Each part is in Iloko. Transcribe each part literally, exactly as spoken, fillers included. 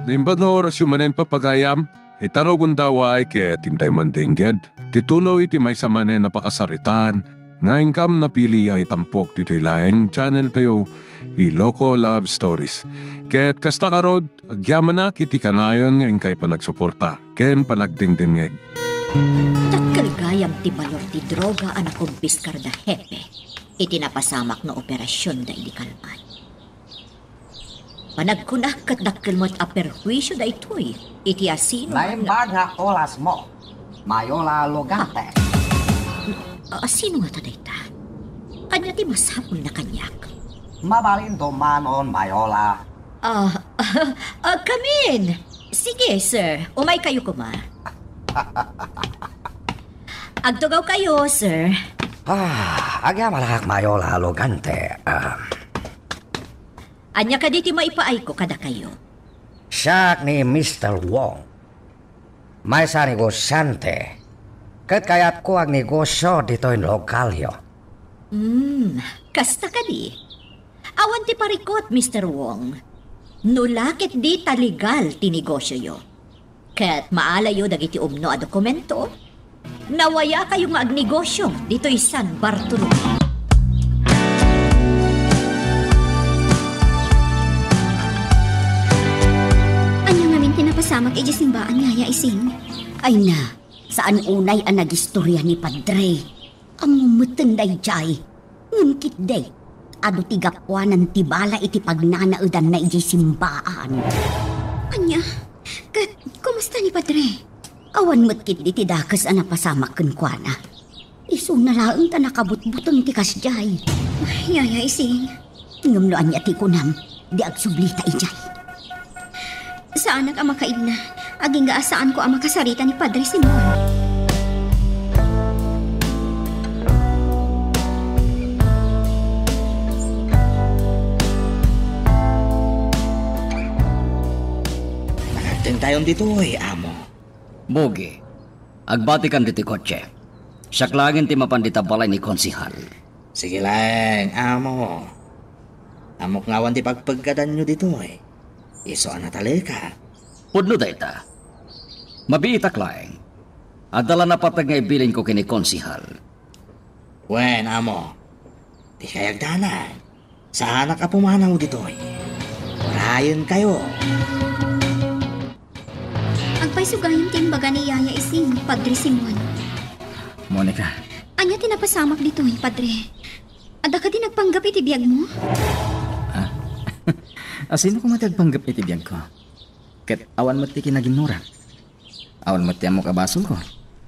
Naimbag nga orasyo manen, pagayam, ita rugonda uay ket intay mandengngeg ti tuloy ti maysa manen a pakasaritaan nga inkam napili a itampok ditoy laeng channel tayo, Iloko Love Stories. Ket kasta ngarud, agyamanak iti kanayon nga inkay panagsuporta ken panagdengdengngeg. Dakkel gayam ti balor ti droga a nakumpiskar da Hepe iti napasamak nga operasionda idi kalman. Panagkunak ket dakkel met a perhuisio daytoy iti asino a Naimbag nga oras mo, Mayola Logante. A-, asino ngata dayta? Ania ti masapulna kaniak? Mabalin dumanon, Mayola. Ah, ah, come in. Sige, sir. Umaykayo koma. Agtugawkayo, sir. Ah, agyamanak, Mayola Logante. Ah, Ania kadi ti maipaayko kadakayo? Siak ni Mister Wong. Maysa a negosiante. Ket kayatko agnegosio ditoy lokalyo. Hmm, kasta kadi? Awan ti parikut, Mister Wong. No la ketdi ta legal ti negosioyo. Ket maalayo dagiti umno a dokumento, nawayakayo nga agnegosio ditoy San Bartolome. Ania ngamin ti napasamak idiay simbaan, Yaya Ising? Ay na, saan unay a nagistoria ni Padre. Ammom metten daydiay. Ngem ketdi, adu ti gapuanan ti bala iti pagnanaedanna idiay simbaan. Ania? Ket kumusta ni Padre? Awan met ketdi ti dakes a napasamak kenkuana. Isuna laeng ta nakabutbuteng ti kasdiay. Yaya Ising. Ngem no ania ti kunam, di agsublita idiay. Saanak a makaibna, agingga a saanko a makasarita ni Padre Simon. Nakagtentayon ditoy, amo. Bogi, agbatikan ditoy kotse. Siak laengen ti mapan dita balay ni Konsehal. Sige laeng, amo. Ammok nga awan ti pagpeggadanyo ditoy. Isu a nataleka. Pudno dayta. Mabiitak laeng. Adda la napateg nga ibilinko ken ni Konsehal. Wen, amo. Dikay agdanag. Saanak a pumanaw ditoy. Urayenkayo. Agpayso gayam ti imbaga ni Yaya Ising, Padre Simon. Monica. Ania ti napasamak ditoy, Padre? Adda kadi nagpanggep iti biagmo? Ah? Asino koma ti agpanggep iti biagko? Ket awan met ti kinaginnurak. Awan met ti ammok a basolko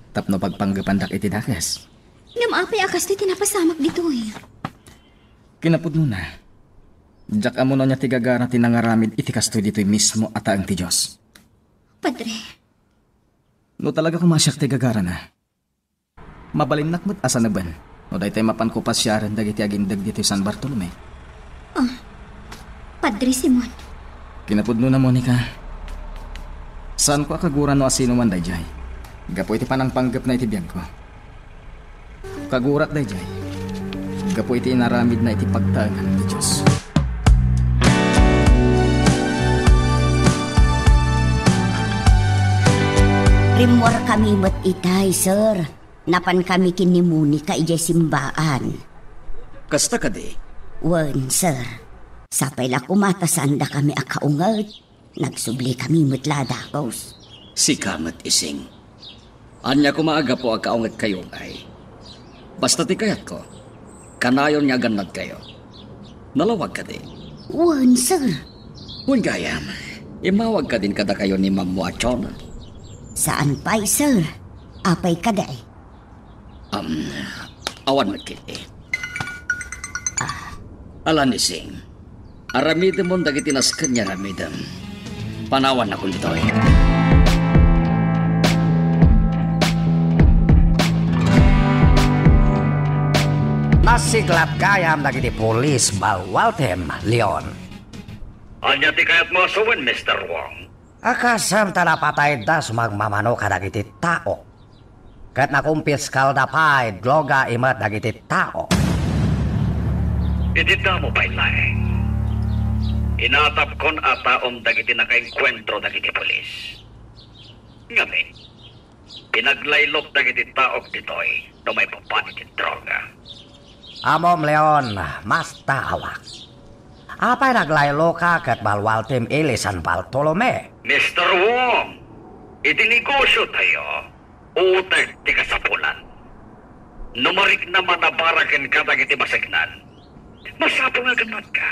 tapno pagpanggepandak iti dakes. Ngem apay a kastoy ti napasamak ditoy? Kinapudnona, diak ammo no ania ti gagara ti nangaramid iti kastoy ditoy mismo a taeng ti Dios. Padre. No talaga koma a siak ti gagarana, mabalinnak met a saneben no daytoy mapanko pasiaren dagiti agindeg ditoy San Bartolome. Ah, Padre Simon. Kinapudnona, Monica, saanko a kagura no asino man daydiay gapu iti panangpanggepna iti biagko. Kagurak daydiay gapu iti inaramidna iti pagtaengan ti Dios. Rimmuarkami met itay, sir. Napankami ken ni Monica idiay simbaan. Kasta kadi? Wen, sir. Sapay la koma ta saandakami a kaunget. Nagsublikami met la a dagus. Sika met, Ising. Ania koma a gapu a kaungetkayo ngay? Basta ti kayatko, kanayon nga agannadkayo. Nalawag kadi? Wen, sir. Wen gayam, immawag kadin kadakayo ni Mammo a Chona? Saan pay, sir. Apay kadi? Am, awan met ketdi. Ah. Ala, Ising. Aramidemon dagiti nasken nga aramidem. Panawannakon ditoy. Nasiglat gayam dagiti pulis, Balwaltem, Leon. Ania ti kayatmo a sawen, Mister Wong? Kasem ta napatayda sumagmamano kadagiti tao. Ket nakumpiskalda pay droga imet dagiti tao. Iti damo pay laeng, Inatapkon a taom dagiti nakaengkuentro dagiti pulis. Ngamin, pinaglaylok dagiti taok ditoy no maipapan iti droga. Amom, Leon, mastawak. Apay naglayloka ket walwaltim ili San Bartolome? Mister Wong, iti negosio tayo, uteg ti kasapulan. No mariknam a nabara kenka dagiti baseknan, masapul nga gannatka.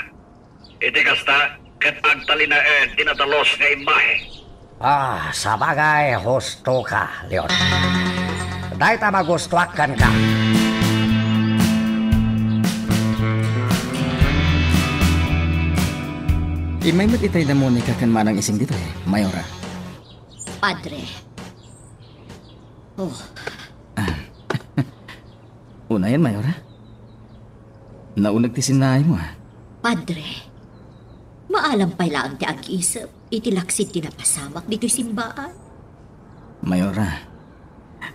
Iti kasta, ket agtalinaed ti nadalus nga imahe. Ah, sabagay, husto ka, Leon. Dayta magustuak kenka. Immay met itay da Monica ken Manang Ising ditoy, Mayora. Padre. Oh. Unayen, Mayora. Nauneg ti sinnaaymo, a. Padre, maalam pay laeng ti agisep iti laksid ti napasamak ditoy simbaan. Mayora,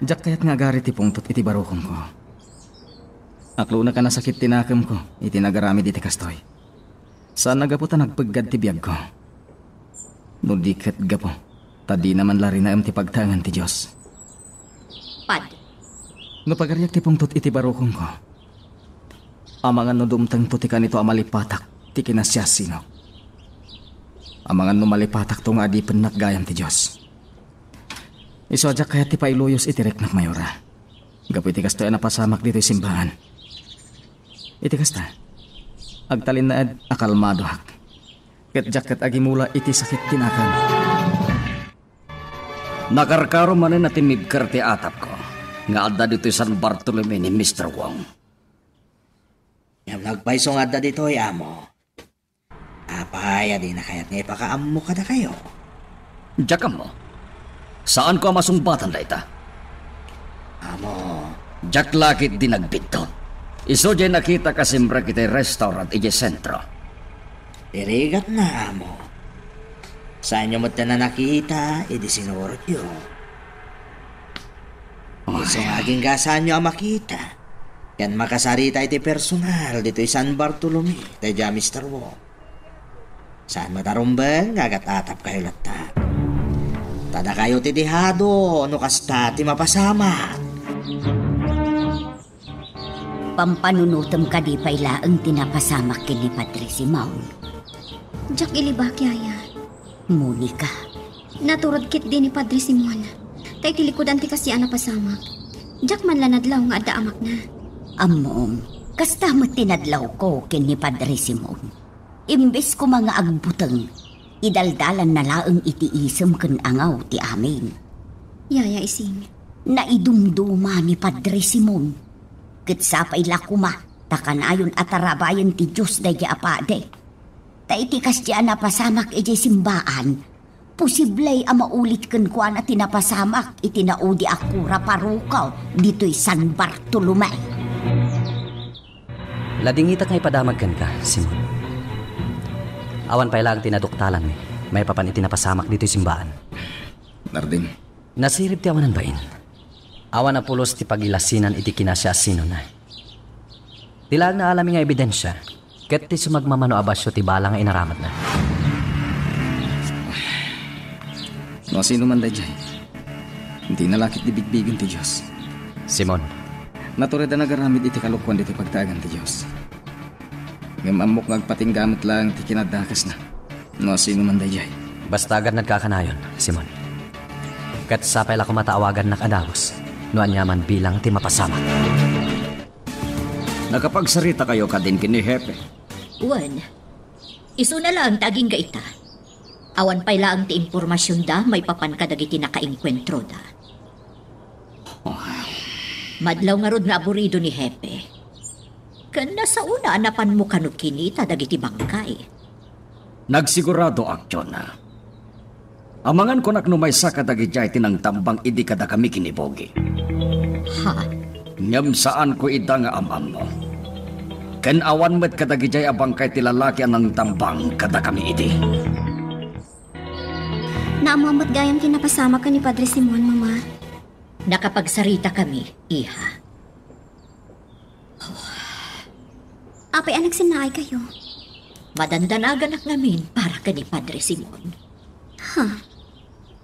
diak kayat nga agarid ti pungtot iti barukongko. Aklonek a nasakit ti nakemko iti nagaramid iti kastoy. Saan a gapu ta nagpeggad ti biagko. No di ket gapu ta dina man la rinaem ti pagtaengan ti Dios. Padre. No pagariak ti pungtot iti barukongko, amangan no dumtengto ti kanito a malipatak ti kinasiasinok. Amangan no malipatakto nga adipennak gayam ti Dios. Isu a diak kayat ti pailuyos iti riknak, Mayora. Gapu iti kastoy a napasamak ditoy simbaan. Iti kasta, agtalinaed a kalmadoak. Ket diak ket agimula iti sakit ti nakem. Nakarkaro manen a timmibker ti atapko nga adda ditoy San Bartolome ni Mister Wong. Ngem nagpayso nga adda ditoy, Amo. Apay a dina kayat nga ipakaammo kadakayo? Diak ammo. Saanko a masungbatan dayta. Amo. Diak la ketdi nagbiddut. Isu diay nakitak a simrek iti restaurant idiay sentro. Ti rigatna, Amo. Saanyo metten a nakita idi sinurotyo. Isu nga agingga saanyo a makita ken makasarita iti personal ditoy San Bartolome daydiay a Mister Wong. Saan met a rumbeng nga agat-atapkayo latta. Ta dakayo ti dihado no kasta ti mapasamak. Pampanunotem kadi pay laeng ti napasamak ken ni Padre Simon? Diak ilibak, Yaya. Monica. Naturod ketdi ni Padre Simon. Ta iti likudan ti kasdiay a napasamak. Diak man la nadlaw nga adda amakna. Ammom, kasta met ti nadlawko ken ni Padre Simon. Imbes koma nga agbuteng, idaldalanna laeng iti isem ken angaw ti amin. Yaya Ising. Naidumduma ni Padre Simon. Ket sapay la koma ta kanayon a tarabayen ti Dios daydiay a padi. Ta iti kasdiay a napasamak idiay simbaan, posible a maulit kenkuana ti napasamak iti naudi a kura paroko ditoy San Bartolome. Ladingitak nga ipadamag kenka, Simon. Awan pay laeng ti naduktalanmi maipapan iti napasamak ditoy simbaan. Nardin. Nasirib ti awanan bain. Awan a pulos ti pagilasinan iti kinasiasinona. Ti laeng naalami nga ebidensia, ket ti sumagmamano a basio ti bala nga inaramatna. No sino man daydiay, dina la ketdi bigbigen ti Dios. Simon. Natured a nagaramid iti kalokuan ditoy pagtaengan ti Dios. Ngem ammok nga agpatingga met laeng ti kinadakesna. No sino man daydiay. Basta agadnad ka a kanayon, Simon. Ket sapay la koma ta awagannak a dagus no aniaman bilang ti mapasamak. Nakapagsaritakayo kadin ken ni Hepe? Wen, isuna laeng ti agingga ita. Awan pay laeng ti impormasionda maipapan kadagiti nakaengkuentroda. Madlaw ngarud nga aburido ni Hepe. Ken nasaona a napanmo kano kinita dagiti bangkay. Nagsiguradok, Jonah. Amangan kunak no maysa kadagidiay ti nangtambang idi kadakami ken ni Bogi. Ha? Ngem saanko ida nga am-ammo. Ken awan met kadagidiay a bangkay ti lalaki a nangtambang kadakami idi. Naammoam met gayam ti napasamak ken ni Padre Simon, Mama. Nakapagsaritakami, iha. Apay a nagsinnaaykayo? Madandanaganak ngamin para ken ni Padre Simon. Ha?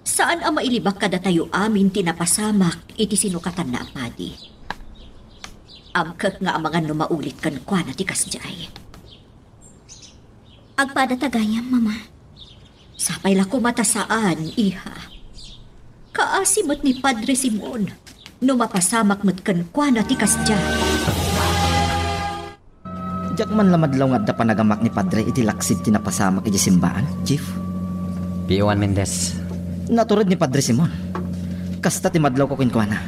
Saan a mailibak kadatayo amin ti napasamak iti sinukatanna a padi. Amkek nga amangan no maulit kenkuana ti kasdiay. Agpadata gayam, Mama. Sapay la koma ta saan, iha. Kaasi met ni Padre Simon no mapasamak met kenkuana ti kasdiay. Diak man la madlaw nga adda panagamak ni Padre iti laksid ti napasamak iti simbaan, Chief. Pio Juan Mendez. Natured ni Padre Simon. Kasta ti madlawko kenkuana.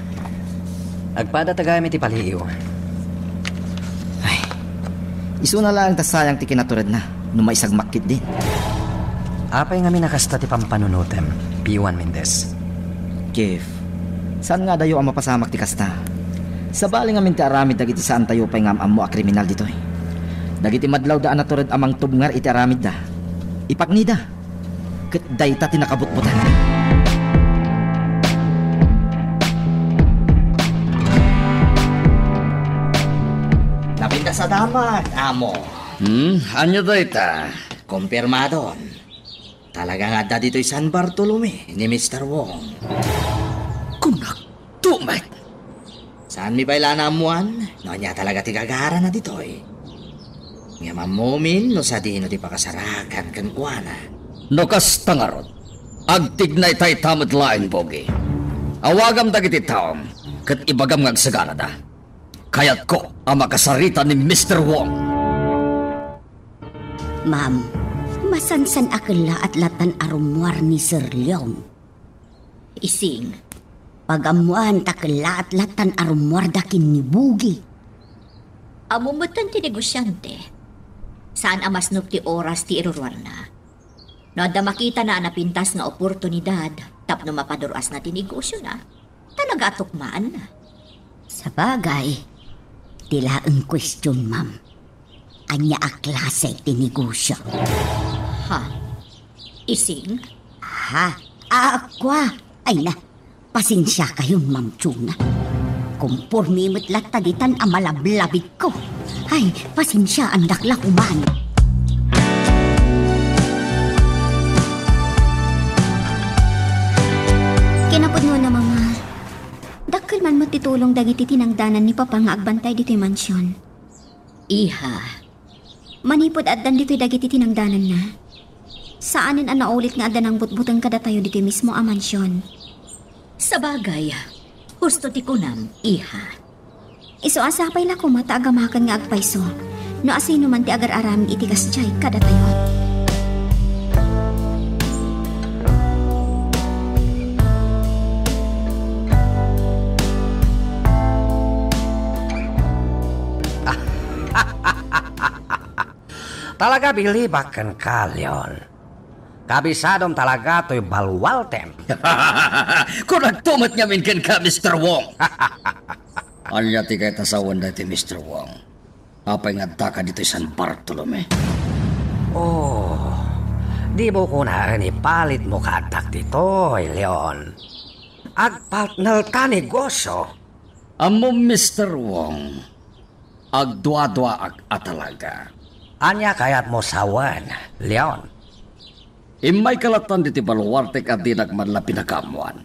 Agpadata gayam iti paliiw. Ay, isuna laeng ta sayang ti kinaturedna no maisagmak ketdin. Apay ngamin a kasta ti pampanunotem, Pio Juan Mendez? Chief, saan nga adayo a mapasamak ti kasta? Sabali ngamin ti aramid dagiti saantayo pay nga am-ammo a kriminal ditoy. Dagiti madlawda a natured a mangtubngar iti aramidda, ipaknida. Ket dayta ti nakabutbutang. Napintas a damag, amo. Hmm, ania dayta? Kumpirmadon. Talaga nga adda ditoy San Bartolome ni Mister Wong. Kunak, tumet! Saanmi pay la naammoan no ania talaga ti gagarana ditoy. Ngem ammomin no sadino ti pakasarakan kenkuana. No kasta ngarud, agtignay tayta met laeng, Bogi. Awagam dagiti taom, ket ibagam nga agsaganada. Kayatko a makasarita ni Mister Wong. Ma'am, masansan a kellaat latan a rummuar ni Sir Leon. Ising, pagammoan ta kellaat latan a rummuarda ken ni Bugi. Ammom metten ti negosiante. Saan a masnop ti oras ti iruruarna. No adda makitana a napintas nga oportunidad tapno mapadur-asna ti negosiona, talaga a tukmaanna. Sabagay, ti laeng question, ma'am. Ania a klase ti negosio? Ha? Ising? Ha? Akua? Ay na, pasensiakayon, Ma'am Chona. Kumpormi met latta ditan a malablabigko. Ay, pasensiaandak la koman. Kinapudnona, Mama. Dakkel man met ti tulong dagiti tinangdanan ni Papa nga agbantay ditoy mansion. Iha. Manipud addan ditoy dagiti tinangdananna, saanen a naulit nga adda nangbutbuteng kadatayo ditoy mismo a mansion. Sabagay, husto ti kunam, iha. Isu a sapay la koma ta agamaken nga agpayso no asinoman ti agar-aramid iti kasdiay kadatayo. Talaga bilibak kenka, Leon. Kabisadom talaga toy baluartem. Kunakto met ngamin kenka, Mister Wong. Ania ti kayat a sawen daytoy, Mister Wong? Apay nga addaka ditoy San Bartolome? Oh, di mo kunaen ipalitmo ka addak ditoy, Leon. Agpartner ta negosio. Ammom, Mister Wong, agduaduaak a talaga. Ania kayatmo sawen, Leon? Immayka lattan ditoy baluartek a dinak man la pinakaammoan.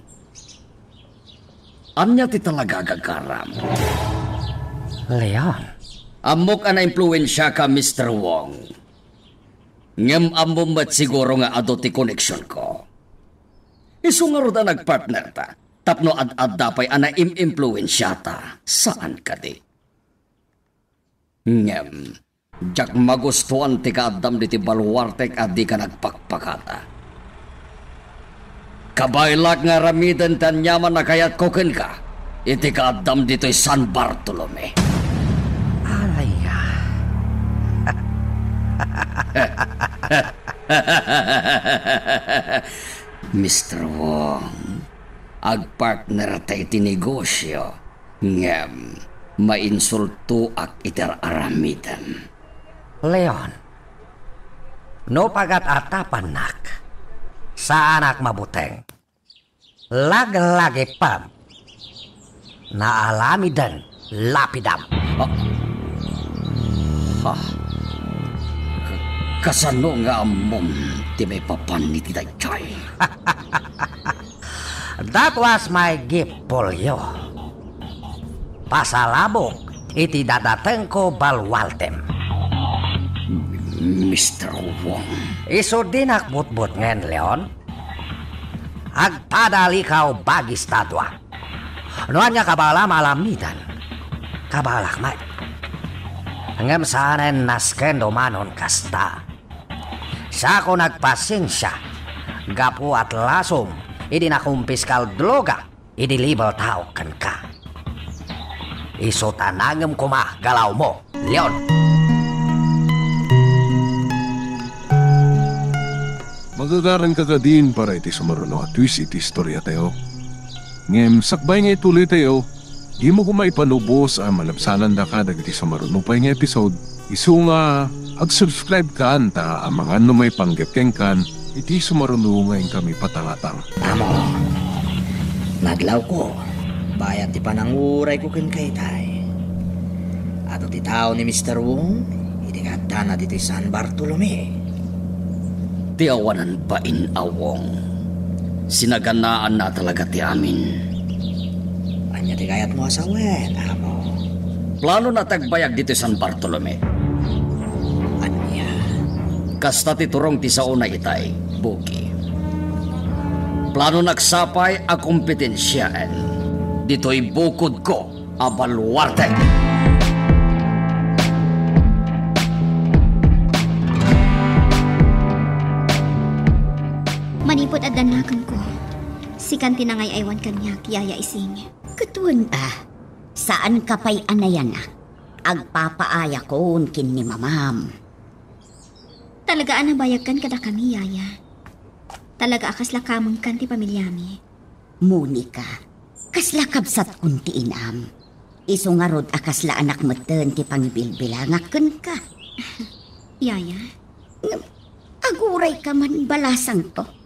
Ania ti talaga a gagaram? Leon. Ammok a naimpluensiaka, Mister Wong. Ngem ammom met siguro nga adu ti koneksionko. Isu ngarud a nagpartnerta tapno ad-adda pay a naim-impluensiata, saan kadi? Ngem, diak magustuan ti kaaddam ditoy baluartek a dika nagpakpakata. Kabaelak nga aramiden ti aniaman a kayatko kenka iti kaaddam ditoy San Bartolome. Alaya. Mister Wong, agpartner ta iti negosio, ngem mainsultoak iti ar-aramidem. Leon, no pagat-atapannak, saanak mabuteng. Laglagipem. Naaramiden lapidam. Ah. Ha. K-, Kasano nga ammom ti maipapan iti daytoy? That was my gift for you. Pasalabok iti dadatengko baluartem. Mister Wong. Isu dinak butbutngen, Leon. Agpadalikaw bagis ta dua. No ania kabaelam a aramiden, kabaelak met. Ngem saanen nasken dumanon kasta. Siak nagpasensia gapu a lasom idi nakumpiskak ti droga idi level taok kenka. Isu ta nangem koma galawmo, Leon. Magagaranka kadin para iti sumaruno a twist iti istoriatayo. Ngem sakbay nga ituloytayo, dimo koma ipanubos a malabsanandaka dagiti sumaruno pay nga episode. Isu nga ag-subscribe kan ta amangan no maipanggep kenkan iti sumaruno nga inkami patangatang. Amo, nadlawko, bayat ti panangurayko kenka itay. Adu ti tao ni Mister Wong iti kaaddana ditoy San Bartolome. Ti awanan bain a Wong. Sinaganaanna talaga ti amin. Ania ti kayatmo a sawen, amo? Planona ti agbayag ditoy San Bartolome. Ania? Kasta ti turong ti saona itay, Buki. Planonak sapay a kompetensiaen ditoy bukodko a baluarte. Manipud adda nakenko, sikan ti nangay-aywan kaniak, Yaya Ising. Ket wen a, saanka pay a nayanak. Agpapaayakon ken ni mamam. Talaga a nabayagkan kadakami, Yaya. Talaga a kasla kamengkan ti pamiliami. Monica, kasla kabsatkon ti inam. Isu ngarud a kasla anak metten ti pangibilbilangak kenka. Yaya? Ngem, agurayka man, balasangko.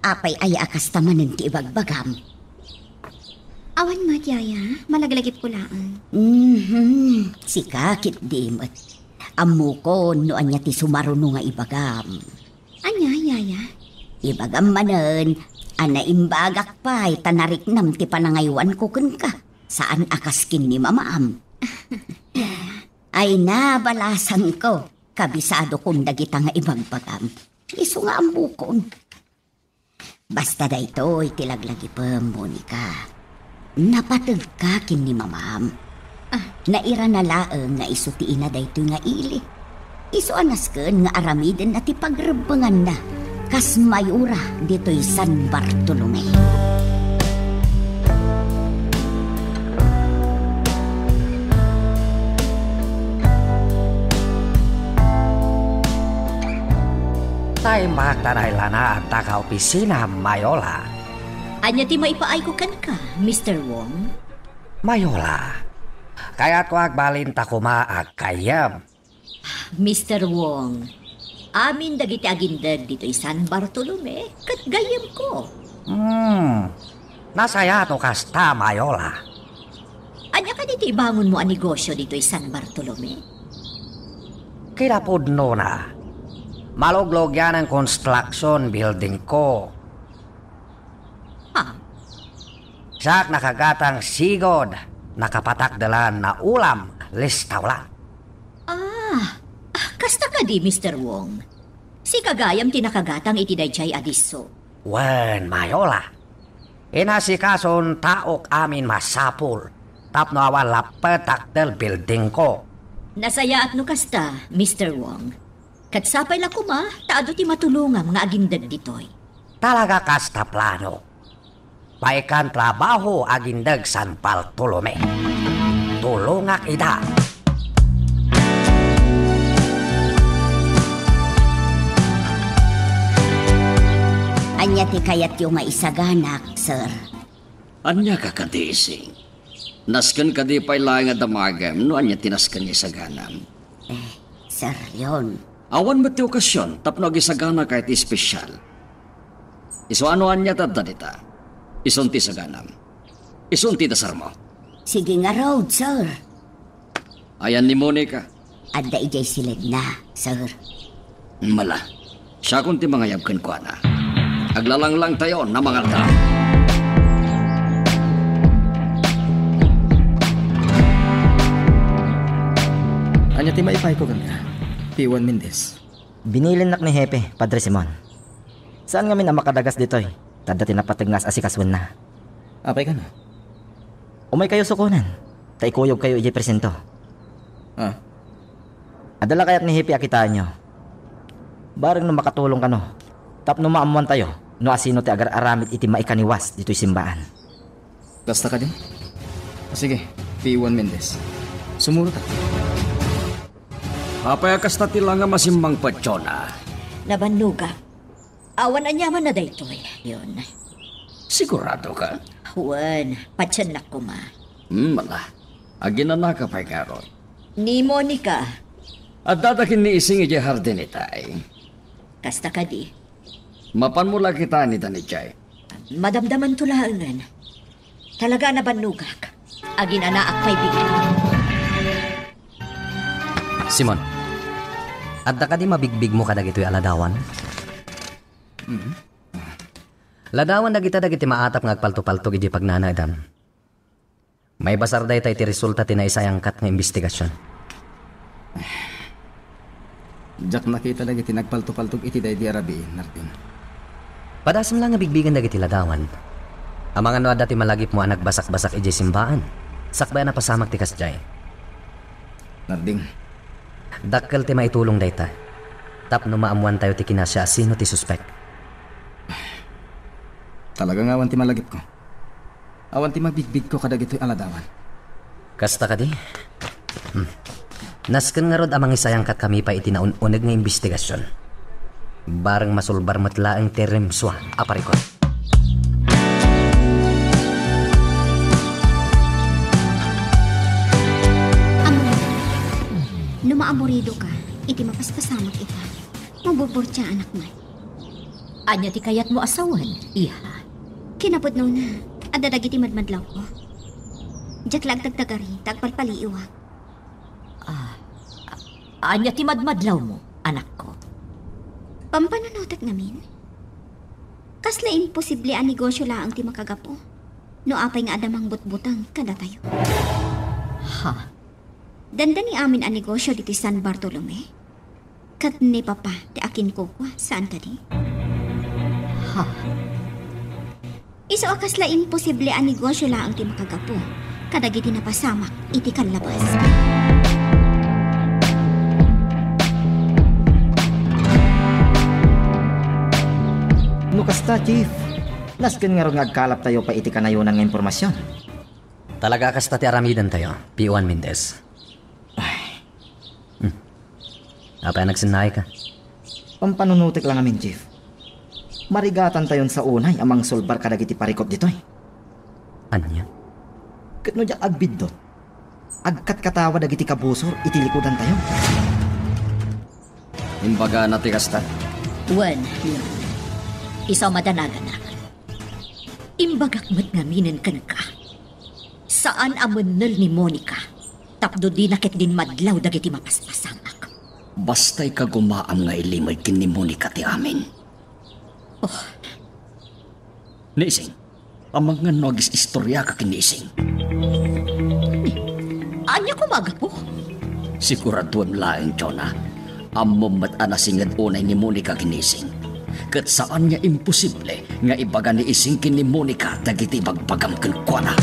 Apay aya a kasta manen ti ibagbagam? Awan met, Yaya. Malaglagipko laeng. Mhm. Sika ketdi met. Ammokon no ania ti sumaruno nga ibagam. Ania, Yaya? Ibagam manen a naimbagak pay ta nariknam ti panangaywanko kenka, saan a kas ken ni mamam. Ay na, balasangko, kabisadokon dagita nga ibagbagam. Isu nga ammokon. Basta daytoy ti laglagipem, Monica. Napategka ken ni mamam. Ah. Nairana laeng nga isu ti ina daytoy nga ili. Isu a nasken nga aramidenna ti pagrebbenganna kas mayora ditoy San Bartolome. Naimbag ta nailana adda ka opisina, Mayola. Ania ti maipaayko kenka, Mister Wong? Mayola, kayatko agbalin ta koma aggayyem. Mister Wong, amin dagiti agindeg ditoy San Bartolome ket gayyemko. Hmm, nasayaat no kasta, Mayola. Ania kadi ti ibangonmo a negosio ditoy San Bartolome? Kinapudnona, maluglugian a construction buildingko. Ha? Siak nakagatang sigud, nakapatakdelan a ulam, restaurant. Ah, ah, kasta kadi, Mister Wong? Sika gayam ti nakagatang iti daydiay a disso. Wen, Mayola. Inasikason taok amin masapul tapno awan lappet takdel buildingko. Nasayaat no kasta, Mister Wong. Ket sapay la koma ta adu ti matulongam nga agindeg ditoy. Talaga kasta planok. Paikan trabaho agindeg San Bartolome. Tulongak ida. Ania ti kayatyo nga isaganak, sir? Ania ka kadi, Ising? Nasken kadi pay laeng a damagem no ania ti nasken nga isaganam? Eh, Sir Leon. Awan met ti okasion tapno agisaganaka iti espesyal. Isu a no ania ti adda dita, isun ti isaganam. Isun ti dasarmo. Sige ngarud, sir. Ayan ni Monica? Adda idiay siledna, sir. Mala, siakon ti mangayab kenkuana. Aglalanglang tayo na mangaldaw. Ania ti maipayko kenka, P one Mendez? Binilinnak ni Hepe, Padre Simon. Saan ngamin a makadagas ditoy, ta adda ti napateg nga as-asikasoenna. Apay kano? Umaykayo sukonen, ta ikuyogkayo idiay presinto. Ah. Adda la kayat ni Hepe a kitaenyo. Bareng no makatulong kano, tapno maammoantayo no asino ti agar-aramid iti maikaniwas ditoy simbaan. Kasta kadi? Sige, P one Mendez. Sumurota. Apay a kasta ti langam a simmangpet, Jonah? Nabannogak. Awan aniamanna daytoy, Leon. Sigurado ka? Wen, patiennak koma. Hmm, mala. Aginanaka pay ngarud. Ni Monica. Addada ken ni Ising idiay hardin itay. Kasta kadi? Mapanmo la kitaen ida idiay. Madamdamanto laengen. Talaga a nabannogak. Aginanaak pay bigat. Simon, adda kadi mabigbigmo kadagitoy a ladawan? Mhm. Ladawan dagita dagiti maatap nga agpaltopaltog idiay pagnanaedam. Maibasar dayta iti resulta ti naisayangkat nga imbestigasion. Diak nakita dagiti nagpaltopaltog iti daydi a rabii, Narding. Padasem la nga bigbigen dagiti ladawan. Amangan no adda ti malagipmo a nagbasakbasak idiay simbaan, sakbay a napasamak ti kasdiay. Narding. Dakkel ti maitulong dayta. Tapno maammoantayo ti kinasiasino ti suspek. Talaga nga awan ti malagipko. Awan ti mabigbigko kadagitoy a ladawan. Kasta kadi? Hmm. Nasken ngarud a mangisayangkatkami pay iti naun-uneg nga imbestigasion. Bareng masulbar met laeng ti rimsua a parikut. Amor, no maamorido ka iti mapaspasamak ita, maburburtiaanak man. Ania ti kayatmo a sawen, iha? Kinapudnona, adda dagiti madmadlawko. Diak la agtagtagari ta agpalpaliiwak. Ah, a-, ania ti madmadlawmo, anakko? Pampanunotek ngamin? Kasla imposible a negosio laeng ti makagapu no apay nga adda mangbutbuteng kadatayo. Ha? Dandani amin a negosio ditoy San Bartolome? Ket ni Papa ti akinkukua, saan kadi? Ha? Isu a kasla imposible a negosio laeng ti makagapu kadagiti napasamak iti kallabas. No kasta, Chief, nasken ngarud nga agkalaptayo pay iti kanayonan nga impormasion. Talaga a kasta ti aramidentayo, P one Mendez. Ay. Hmm. Apay a nagsennaayka? Pampanunotek la ngamin, Chief. Marigatantayon sa unay a mangsulbar kadagiti parikut ditoy. Ania? Ket no diak agbiddut, agkatkatawa dagiti kabusor iti likudantayo. Imbagana ti kasta? Wen, Leon. Isu a madanaganak. Imbagak met ngaminen kenka. Saan a mennel ni Monica tapno dina ketdin madlaw dagiti mapaspasamak. Basta ikagumaam nga ilimed ken ni Monica ti amin. Oh. Ni Ising, amangan no agis-istoriaka ken ni Ising. Ania koma a gapu? Siguraduem laeng, Jonah. Ammom met a nasinged unay ni Monica ken ni Ising. Ket saan nga imposible nga ibaga ni Ising ken ni Monica dagiti ibagbagam kenkuana.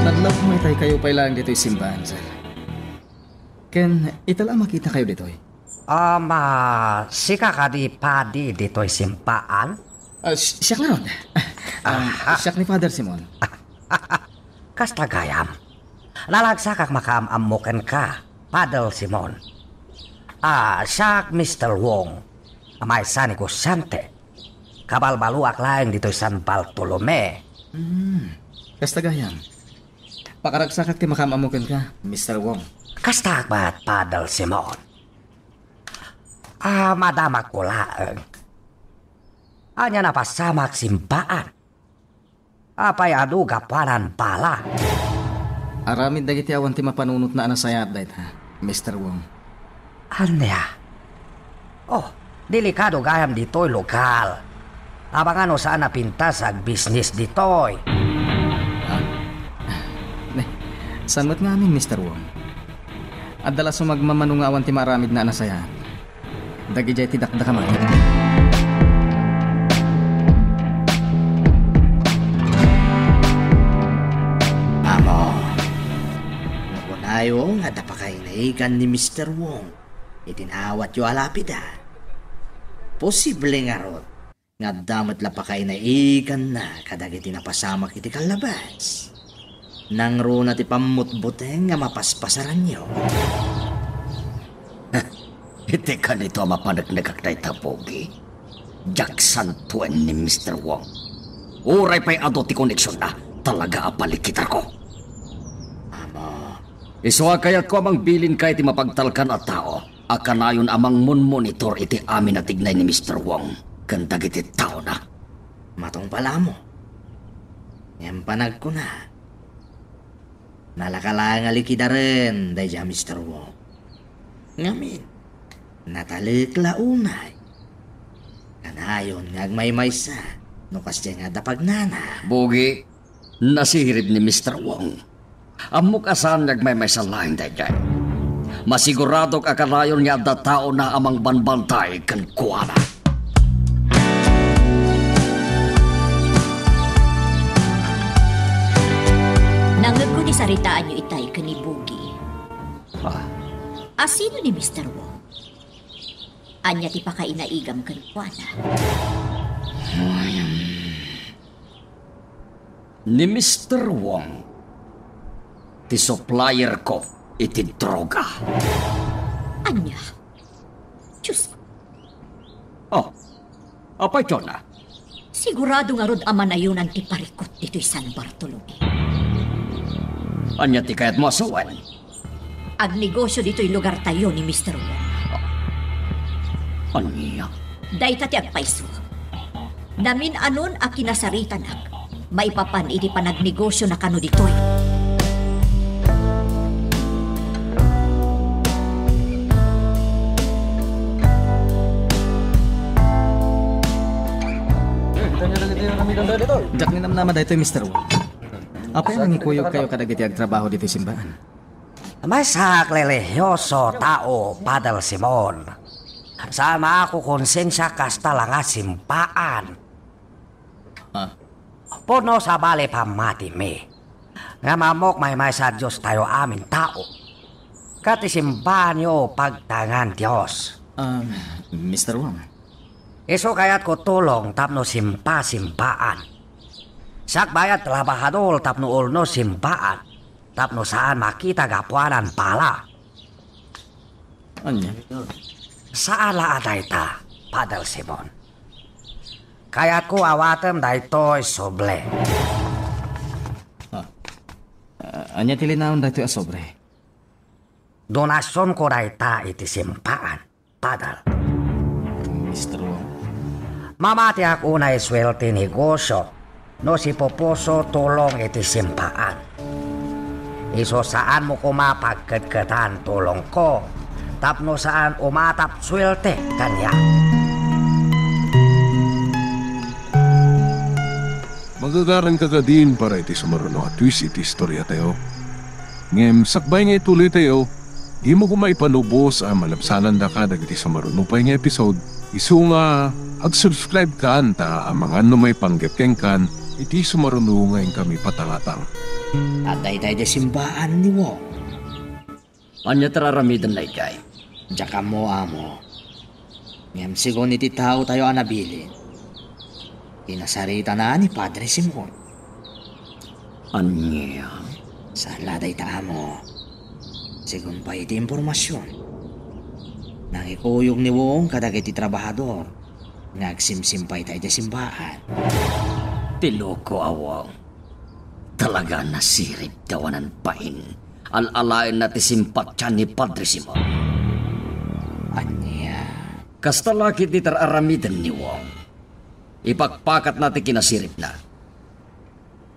Nadlaw koma itay kayo pay laeng ditoy simbaan, sir. Ken ita la a makitakayo ditoy. Ama, sika kadi padi ditoy simbaan? Ah, si-, siak ngarud. Ah, siak ni Father Simon. Kasta gayam. Nalagsakak makaam-ammo kenka, Padre Simon. Ah, siak Mister Wong, maysa a negosiante. Kabalbaloak laeng ditoy San Bartolome. Hmm. Kasta gayam. Pakaragsakak ti makaam-ammo kenka, Mister Wong. Kastaak met, Padre Simon. Ah, madamagko laeng. Ania napasamak simbaan? Apay adu gapuanan bala? Aramid dagiti awan ti mapanunotna a nasayaat dayta, Mister Wong. Ania? Oh, delikado gayam ditoy lugar. Amangan no saan a pintas agbisnis ditoy. Ah, ne, saan met nga amin, Mister Wong? Adda la sumagmamano nga awan ti maaramidna a nasayaat. Dagidiay ti dakdakama. Amo, no kunayo nga adda pakainaigan ni Mister Wong iti naawatyo a lapida, posible ngarud nga adda met la pakainaiganna kadagiti napasamak iti kallabas. Nangruna ti pammutbuteng nga mapaspasaranyo. Iti kanito a mapaneknekak dayta, Pogi. Diak santuen ni Mister Wong. Uray pay adu ti koneksionna, talaga a palikitarko. Amo. Isu a kayatko a mangbilinka iti mapagtalkan a tao a kanayon a mangmunmonitor iti amin a tignay ni Mister Wong ken dagiti taona. Matungpal, amo. Ngem panagkuna, nalaka la nga likidaren daydiay a Mister Wong. Ngamin, natalek la unay. Kanayon nga agmaymaysa no kasdiay nga adda pagnana. Pogi, nasirib ni Mister Wong. Ammok a saan nga agmaymaysa laeng daydiay. Masiguradok a kanayon nga adda taona a mangbanbantay kenkuana. Nangngegko ti saritaanyo itay ken ni Pogi. Ah. Asino ni Mister Wong? Ania ti pakainaigam kenkuana? Ni Mister Wong, ti supplierko iti droga. Ania? Diyos. Oh, apay, Jonah? Sigurado ngarud a manayonan ti parikut ditoy San Bartolome. Ania ti kayatmo a sawen? Agnegosio ditoy lugartayo ni Mister Wong. Ania? Dayta ti agpayso. Namin-anon a kinasaritanak maipapan iti panagnegosiona kano ditoy. Diak ninamnama daytoy, Mister Wong. Apay a nangikuyogkayo kadagiti agtrabaho ditoy simbaan? Maysak a relihioso tao, Father Simon. Saan a makukonsensia kasta la nga simbaan. Ah. Pudno sabali pammatimi. Ngem ammok maymaysa a Diostayo amin tao. Ket ti simbaanyo pagtaengan Dios. Ah, Mister Wong. Isu kayatko tulong tapno simpa simbaan. Siak bayad trabahador tapno ulno simbaan. Tapno saan makita gapuanan bala. Ania? Saan la a dayta, Father Simon. Kayatko awatem daytoy suble. Ah. Ah, ania ti linaon daytoy a sobre? Donasionko dayta iti simbaan. Padre. Mister Wong. Mamatiak unay suerte negosio no sipupuso tulong iti simbaan. Isu saanmo koma pagketketan tulongko tapno saan umatap suerte kaniak. Magagaranka kadin para iti sumaruno a twist iti istoriatayo. Ngem sakbay nga ituloytayo, dimo koma ipanubos a malabsanandaka dagiti sumaruno pay nga episode, isu nga ag-subscribe kan ta amangan no maipanggep kenkan iti sumaruno nga inkami patangatang. Adda itay ti simbaan ni Wong. Ania ti ar-aramiden daydiay? Diak ammo, Amo. Ngem segun iti taotayo a nabilin, kinasaritana ni Padre Simon. Ania? Saan la dayta, Amo. Segun pay iti impormasion, nangikuyog ni Wong kadagiti trabahador nga agsimsim pay iti simbaan. Ti loko a Wong. Talaga a nasirib ti awanan bain. Al-alaenna ti simpatian ni Padre Simon. Ania? Kasta la ketdi ti ar-aramiden ni Wong. Ipakpakatna ti kinasiribna.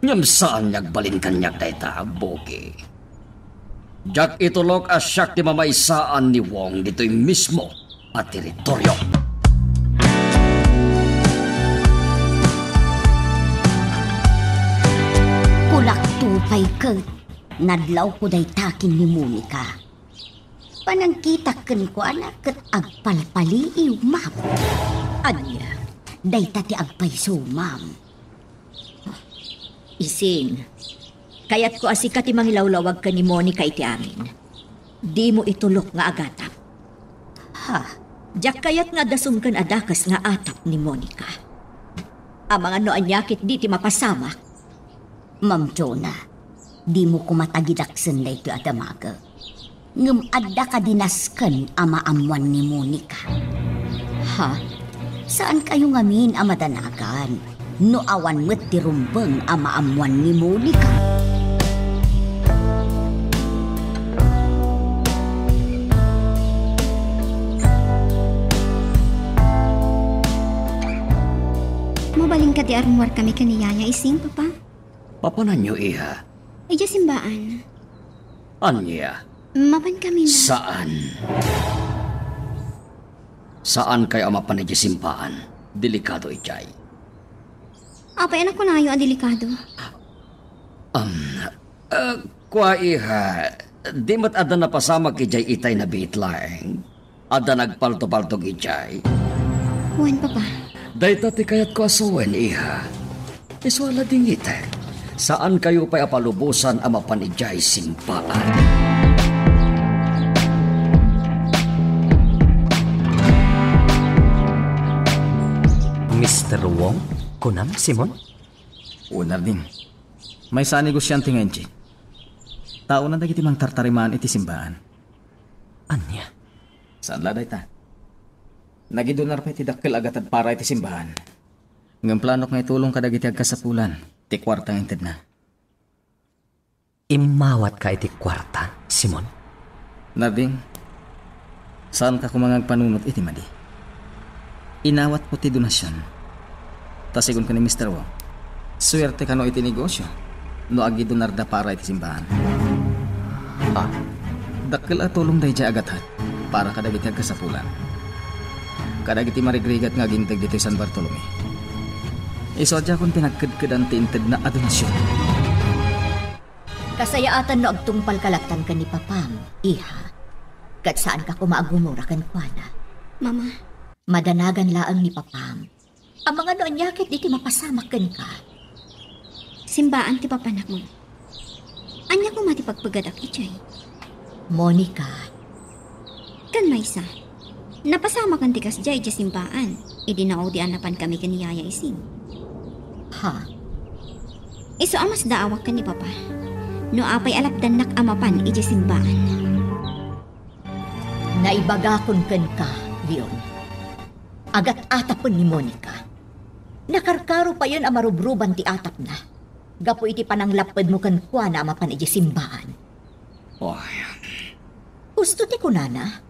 Ngem saan nga agbalin kaniak dayta, Bogi. Diak itulok a siak ti mamaysaan ni Wong ditoy mismo a teritorio. Kulakto pay ket nadlawko dayta ken ni Monica. Panangkitak kenkuana ket agpalpaliiw, ma'am. Ania? Dayta ti agpayso, ma'am. Ising, kayatko a sika ti mangilawlawag ken ni Monica iti amin. Dimo itulok nga agatap. Ha? Diak kayat nga adda sumken a dakes nga atap ni Monica. Amangan no ania ketdi ti mapasamak. Ma'am Jonah, dimo koma tagidaksen daytoy a damagek. Ngem adda kadi nasken a maammoan ni Monica. Ha? Saankayo ngamin a madanagan no awan met ti rumbeng a maammoan ni Monica? Mabalinka ti arummuarkami ken ni Yaya Ising, Papa? Mapananyo, iha? Idiay simbaan. Ania? Mapankami nga. Saan? Saankayo a mapan idiay simbaan? Delikado idiay. Apay a nakunayo a delikado? Um, ah, kua, iha, di met adda napasamak idiay itay a biit laeng? Adda nagpaltopaltog idiay? Wen, Papa. Dayta ti kayatko a sawen, iha. Isu a ladingitek. Saankayo pay a palubosan a mapan idiay simbaan. Mister Wong, kunam, Simon? Wen, Narding. Maysa a negosiante nga Intsik. Taona dagiti mangtartarimaan iti simbaan. Ania? Saan la dayta. Nagidunar pay ti dakkel a gatad para iti simbaan. Ngem planok nga itulong kadagiti agkasapulan ti kuarta nga intedna. Immawatka iti kuarta, Simon? Narding, saanka koma nga agpanunot iti madi. Inawatko ti donasion. Ta sigun ken ni Mister Wong, suerte kano iti negosio no agidunarda para iti simbaan. Ha? Dakkel a tulong daydiay a gatad para kadagiti agkasapulan. Kadagiti marigrigat nga aginteg ditoy San Bartolome. Isu a diakon pinagkedkedan ti intedna a donasion. Kasayaatan no agtungpalka lattan ken ni papam, iha. Ket saanka koma a gumura kenkuana. Mama. Madanagan laeng ni papam. Amangan no ania ketdi ti mapasamak kenka. Simbaan ti papanak, Mama. Ania koma ti pagpegadak idiay? Monica. Ken maysa, napasamaken ti kasdiay idiay simbaan idi naudian a napankami ken ni Yaya Ising. Ha? Isu a masdaawak ken ni Papa no apay a lapdannak a mapan idiay simbaan. Naibagakon kenka, Leon. Agat-atapen ni Monica. Nakarkaro payen a marubruban ti atapna gapu iti pananglappedmo kenkuana a mapan idiay simbaan. Ay. Husto ti kunana?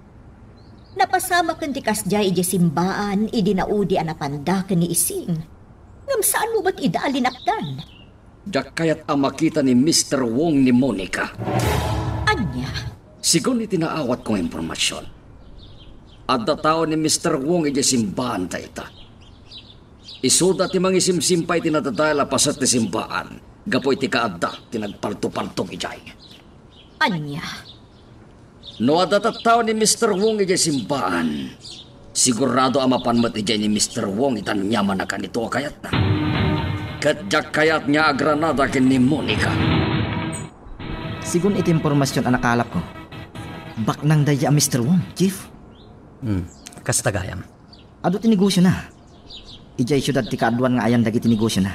Napasamaken ti kasdiay idiay simbaan idi naudi a napanda ken ni Ising. Ngem saanmo met ida a linapdan? Diak kayat a makita ni Mister Wong ni Monica. Ania? Sigun iti naawatko nga impormasion, adda tao ni Mister Wong idiay simbaan dayta. Isuda ti mangisimsimpay iti nadadael a paset ti simbaan gapu iti kaadda ti nagpaltopaltog idiay. Ania? No adda tattao ni Mister Wong idiay simbaan, sigurado a mapan met idiay ni Mister Wong iti aniaman a kanito a kayatna. Ket diak kayat nga agranada ken ni Monica. Sigun iti impormasion a nakalapko, baknang daydiay a Mister Wong, Chief. Hmm, kasta gayam. Adu ti negosiona. Idiay siudad ti kaaduan nga ayan dagiti negosiona.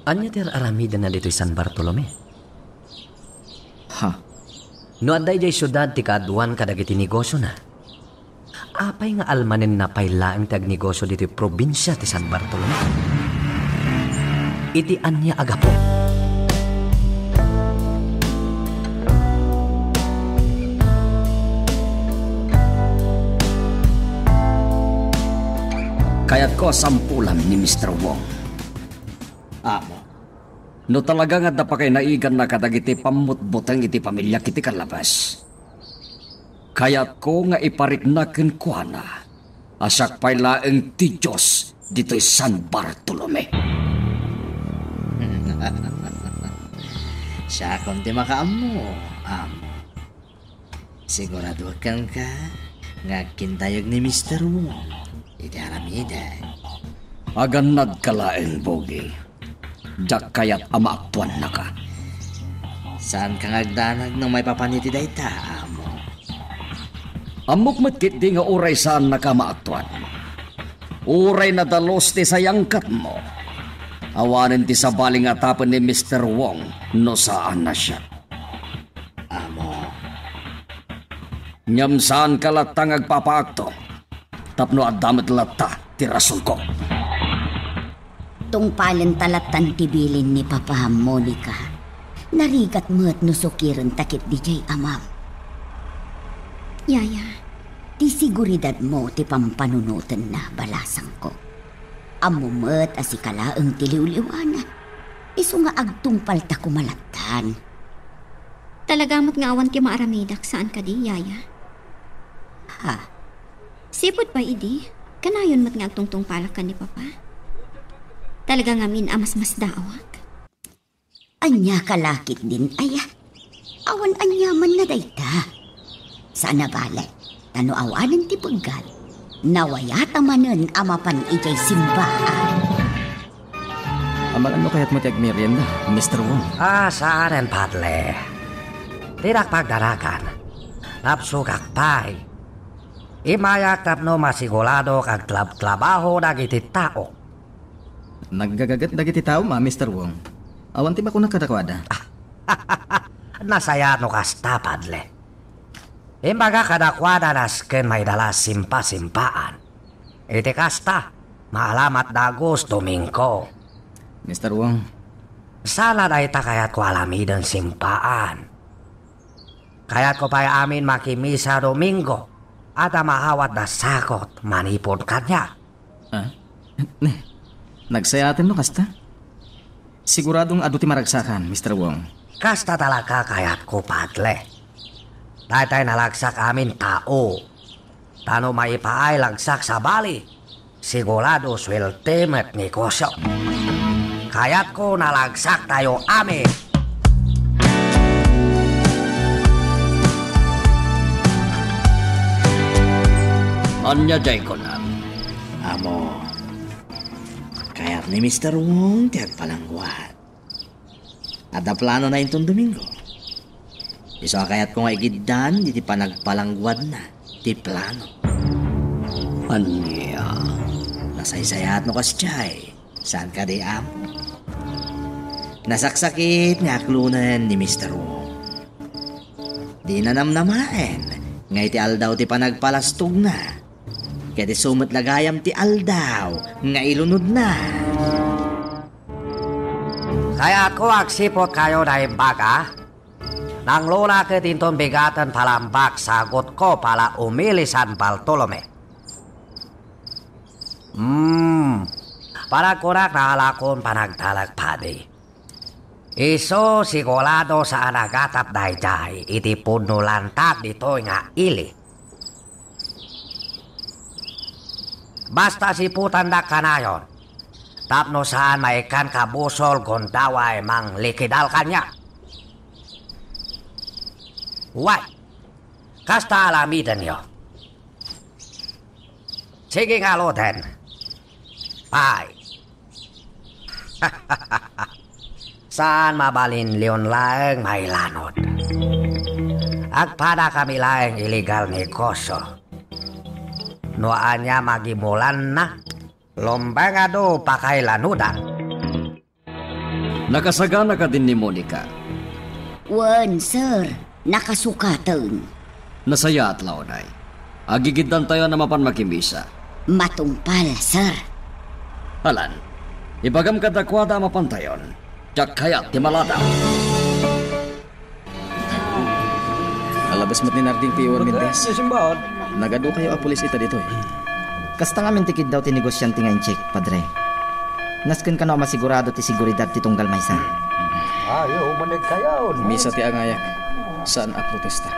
Ania ti ar-aramidenna ditoy San Bartolome? Ha? No adda idiay siudad ti kaaduan kadagiti negosiona, apay nga almanenna pay laeng ti agnegosio ditoy probinsia ti San Bartolome? Iti ania a gapu? Kayatko a sampulam ni Mister Wong. Amo, No talaga nga adda pakaynaigana kadagiti pammutbuteng iti pamiliak iti kallabas, kayatko nga iparikna kenkuana a siak pay laeng ti Dios ditoy San Bartolome. Siakon ti makaammo, amo. Sigurado kenka nga agkindayeg ni Mister Wong iti aramidek. Agannadka laeng, Bogi. Diak kayat a maaktuannaka. Saanka nga agdanag no maipapan iti dayta, amo? Ammok met ketdi nga uray saannaka a maaktuan. Uray nadalus ti sayangkatmo, awanen ti sabali nga atapen ni Mister Wong no saan a siak. Amo. Ngem saanka latta nga agpapaakto, tapno adda met latta ti rasonko. Tungpalenta lattan ti bilin ni Papa, Monica. Narigat met no sukirenta ketdi diay amam. Yaya, ti seguridadmo ti pampanunotenna, balasangko. Ammo met a sika laeng ti liwliwana. Isu nga agtungpalta koma lattan. Talaga met nga awan ti maaramidak saan kadi, Yaya? Ha? Sipud pay idi, kanayon met nga agtungtungpalak ken ni Papa. Talaga ngamin a masmasdaawak. Ania ka lakit din, aya? Awan aniamanna dayta. Saan a bale, ta no awanen ti peggat, nawayata manen a mapan idiay simbaan. Amangan no kayatmo ti agmerienda, Mister Wong? Ah, saanen, Padre. Dinak pagdanagan. Napsugak pay. Immayak tapno masiguradok agtrabtrabaho dagiti tao. Naggagaget dagiti tao, ma, Mister Wong. Awan ti makuna kadakuada. Nasayaat no kasta, Padre. Imbaga kadakuada nasken maidala simpasimpaan. Iti kasta, maalamat dagus Domingo. Mister Wong. Saan a dayta kayatko aramiden simpaan. Kayatko pay amin makimisa Domingo, a ta maawatda sakot manipud kaniak. Ah? Nagsayaaten no kasta? Siguradong adu ti maragsakan, Mister Wong. Kasta talaga kayatko, Padre. Daytay nalagsak amin tao. Ta no maipaay lagsak sabali, sigurado suelte met negosio. Kayatko nalagsaktayo amin. Ania diay kunam? Amo, kayat ni Mister Wong ti agpalangguad. Adda planona inton Domingo. Isu a kayatko nga igiddan iti panagpalangguadna ti plano. Ania? Nasaysayaat no kasdiay. Saan kadi, Apo? Nasaksakit nga aklonen ni Mister Wong. Dina namnamaen nga iti aldaw ti panagpalastogna, ket isu met la gayam ti aldaw nga ilunodna. Kayatko agsiputkayo naimbag a, nanglona ket inton bigaten palambak sagutko pala umili San Bartolome. Hmm, panagkunak naalakon panagtalek padi. Isu sigurado saan a gatap daydiay iti pudno lantag ditoy nga ili. Basta siputandak kanayon, tapno saan maikkan kabusol gundaway manglikidal kaniak. Way, kasta alamidenyo. Sige nga aluden. Pay. Saan mabalin leon laeng mailanod. Agpada kami laeng illegal negosyo. No ania magimulanna, lumbeng adu pakailanodan. Nakasagana kadin ni Monica? Wen, sir. Nakasukaten. Nasayaat la unay. Agigiddantayon a mapan makimisa. Matungpal, sir. Alan, ibagam kadakuada a mapantayon. Diak kayat ti maladaw. Alabas met ni Narding P O Mendez. Nagadukayo a pulis ita ditoy. Kasta ngamin ti kiddaw ti negosiante nga incheck, Padre. Nasken kano a masigurado ti seguridad ti tunggal maysa. Ayo, managkayon. Misa ti angayak. Saan a protesta.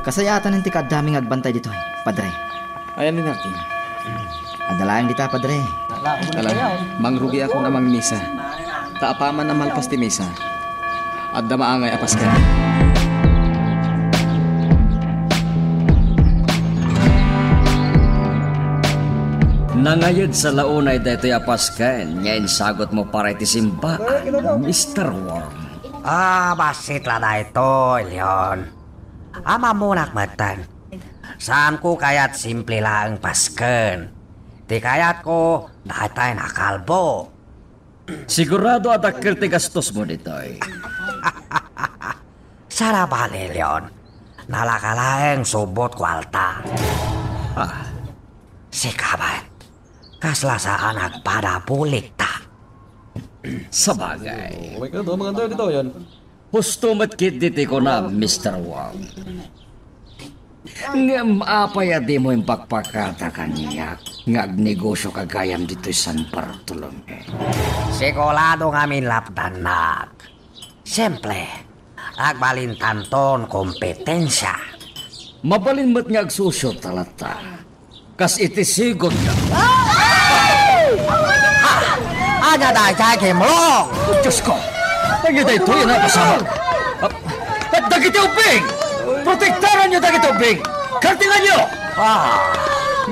Kasayaatan ti kaaddami nga agbantay ditoy, Padre. Ayan ni Narkin. Adda laeng dita, Padre. Ala, mangrugi ako a mangmisa. Ta apaman a malpas ti misa, adda maangay a pasken. Nangayed sa launay daytoy a pasken nga insagutmo para iti simbaan, Mister Wong. Ah, bassit la daytoy, Leon. Ammonak metten. Saanko kayat simple laeng pasken. Ti kayatko, daytay nakalbo. Sigurado a dakkel ti gastosmo ditoy. Saan a bali, Leon. Nalaka laeng subot kuarta. Ah. Sika met, kasla saan agpada bulikta. Sabagay. Oh my God, oh, maganda dito yan. Husto met ketdi ti kunam, Mister Wong. Ngem apay a dimo impakpakada kaniak nga agnegosioka gayam ditoy San Bartolome? Sigurado ngamin lapdannak. Simple, agbalintanton kompetensia. Mabalin met nga agsusiota latta. Kas iti sigud nga. Ania dayta, Kimlo? Diosko! Ania daytoy a napasamak? Ah, dagiti ubbing! Protektaranyo dagiti ubbing! Kartenganyo! Ah.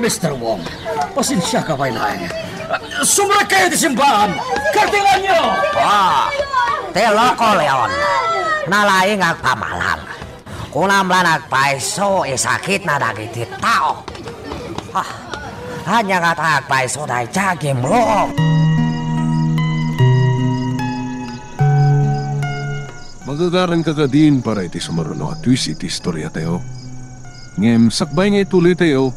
Mister Wong, pasensiaka pay laeng. Sumrekkayo iti simbaan! Kartenganyo! Ah, ti loko, Leon. Nalaing agpamalan. Kunam la nga agpayso isakitna dagiti tao. Ah, ania ngata agpayso dayta, Kimlo? Magagaranka kadin para iti sumaruno a twist iti istoriatayo. Ngem sakbay nga ituloytayo,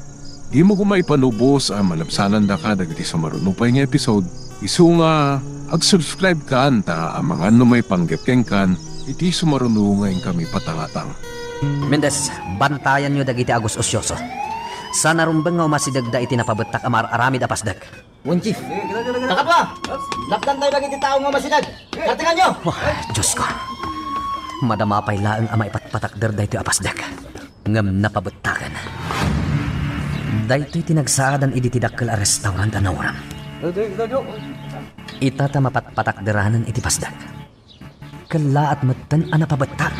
dimo koma ipalubos a malabsanandaka dagiti sumaruno pay nga episode. Isu nga, ag-subscribe kan ta amangan no maipanggep kenkan iti sumaruno nga inkami patangatang. Mendez, bantayanyo dagiti agus-usioso. Saan a rumbeng nga umasidegda iti napabettak a maar-aramid a pasdek. Wen, Chief. Kakadua, lapdantayo dagiti tao nga umasideg. Kartenganyo! Wah, Diosko. Madama pay laeng a maipatpatakder daytoy a pasdek. Ngem napabettaken. Daytoy ti nagsaadan idi ti dakkel a restaurant a nauram. Ita ta mapatpatakderanen iti pasdek. Kellaat metten a napabettak.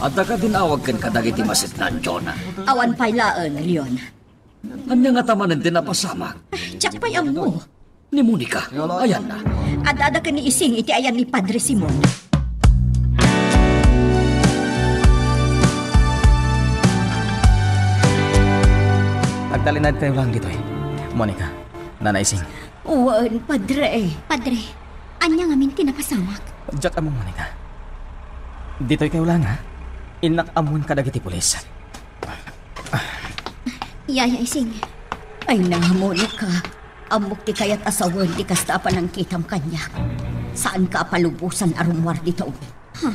Adda kadin awag kenka dagiti masetnan, Jonah? Awan pay laeng, Leon. Ania ngata manen ti napasamak? Diak pay ammo. Ni Monica, ayanna? Ad-ada ken ni Ising iti ayan ni Padre Simon. Agtalinaedkayo laeng ditoy, Monica, Nana Ising. Wen, Padre. Padre, ania ngamin ti napasamak? Diak ammo, Monica. Ditoykayo laeng, ha? Innak ammoen kadagiti pulis. Yaya Ising. Ay na, Monica. Ammok ti kayat a sawen ti kasta a panangkitam kaniak. Saanka a palubosan a rummuar ditoy. Ha?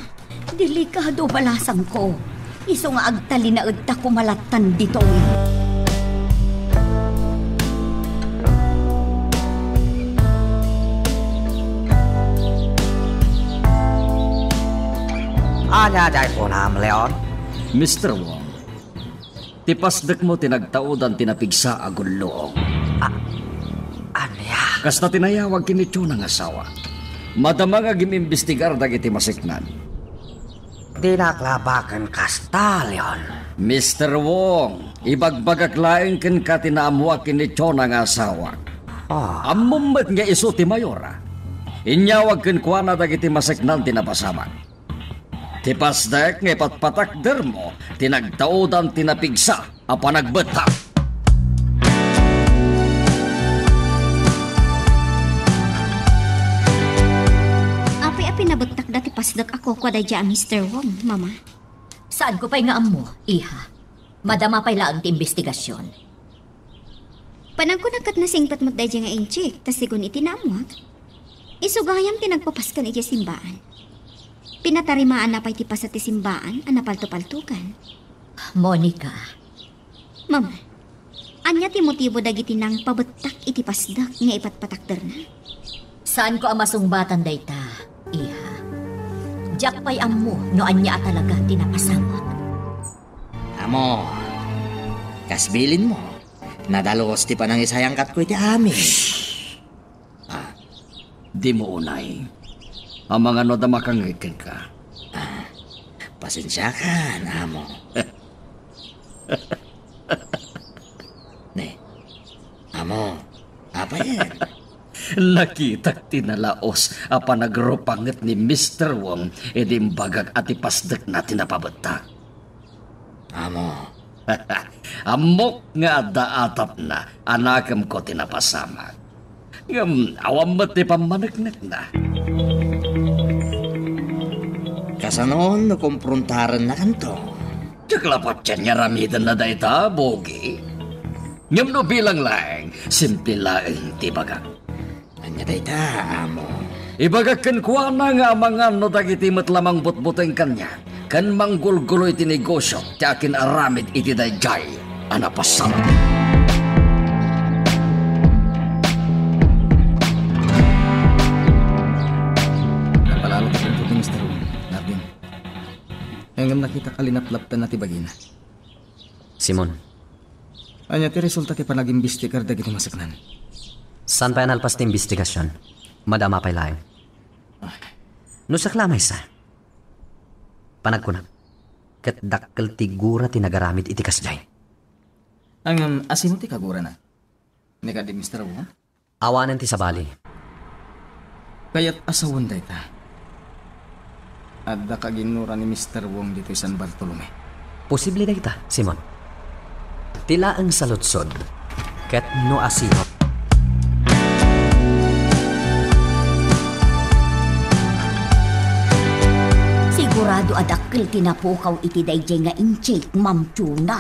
Delikado balasangko. Isu nga agtalinaedta koma lattan ditoy. Ania diay kunam, Leon? Mister Wong, ti pasdekmo ti nagtaudan ti napigsa a gulluong. A-, ania? Kasta ti nayawag ken ni Jonah nga asawa. Madama nga agim-imbestigar dagiti maseknan. Dinak la baken kasta, Leon. Mister Wong, ibagbagak laeng kenka ti naammoak ken ni Jonah nga asawak. Ah. Ammom met nga isu ti mayora. Inyawag kenkuana dagiti maseknan ti napasamak. Ti pasdek nga ipatpatakdermo ti nagtaudan ti napigsa a panagbettak. Apay a pinabettakda ti pasdek a kukua daydiay a Mister Wong, Mama? Saanko pay nga ammo, iha. Madama pay laeng ti imbestigasion. Panagkunak ket nasingpet met daydiay nga inchik, ta segun iti naammuak, isu gayam ti nagpapasken idiay simbaan. Pinatarimaanna pay ti paset ti simbaan a napaltopaltogan. Monica. Mama, ania ti motibo dagiti nangpabettak iti pasdek nga ipatpatakderna? Saanko a masungbatan dayta, iha. Diak pay ammo no ania a talaga ti napasamak. Amo, kas bilinmo, nadalus ti panangisayangkatko iti amin. Ah, dimo unay. Amangan no adda makangngeg kenka. Ah, pasensiakan, amo. Ne, amo, apay? Nakitak ti nalaus a panagrupanget ni Mister Wong idi imbagak a ti pasdekna ti napabettak. Amo. Ammok nga adda atapna a nakemko ti napasamak. Ngem awan met ti pammaneknekna. Kasano no komprontarennakanto? Diak la patien nga aramidenna dayta, Bogi. Ngem no bilang laeng, simple laeng ti ibagak. Ania dayta, amo? Ibagak kenkuana nga amangan no dagiti met la mangbutbuteng kaniak ken manggulgulo iti negosio ti akin-aramid iti daydiay a napasamak. Napalalo ti punto ni Mister Wong, Nardin. Ngem nakitak a linaplaptanna ti bagina. Simon. Ania ti resulta ti panagimbestigar dagiti maseknan? Saan pay a nalpas ti imbestigasion. Madama pay laeng. Ah. No siak la a maysa, panagkunak, ket dakkel ti gura ti nagaramid iti kasdiay. Ngem, asino ti kagurana? Ni kadi Mister Wong? Awanen ti sabali. Kayat a sawen dayta. Adda kaginnura ni Mister Wong ditoy San Bartolome. Posible dayta, Simon. Ti laeng saludsod, ket no asino. Sigurado a dakkel ti napukaw iti daydiay nga inchik, Ma'am Chuna.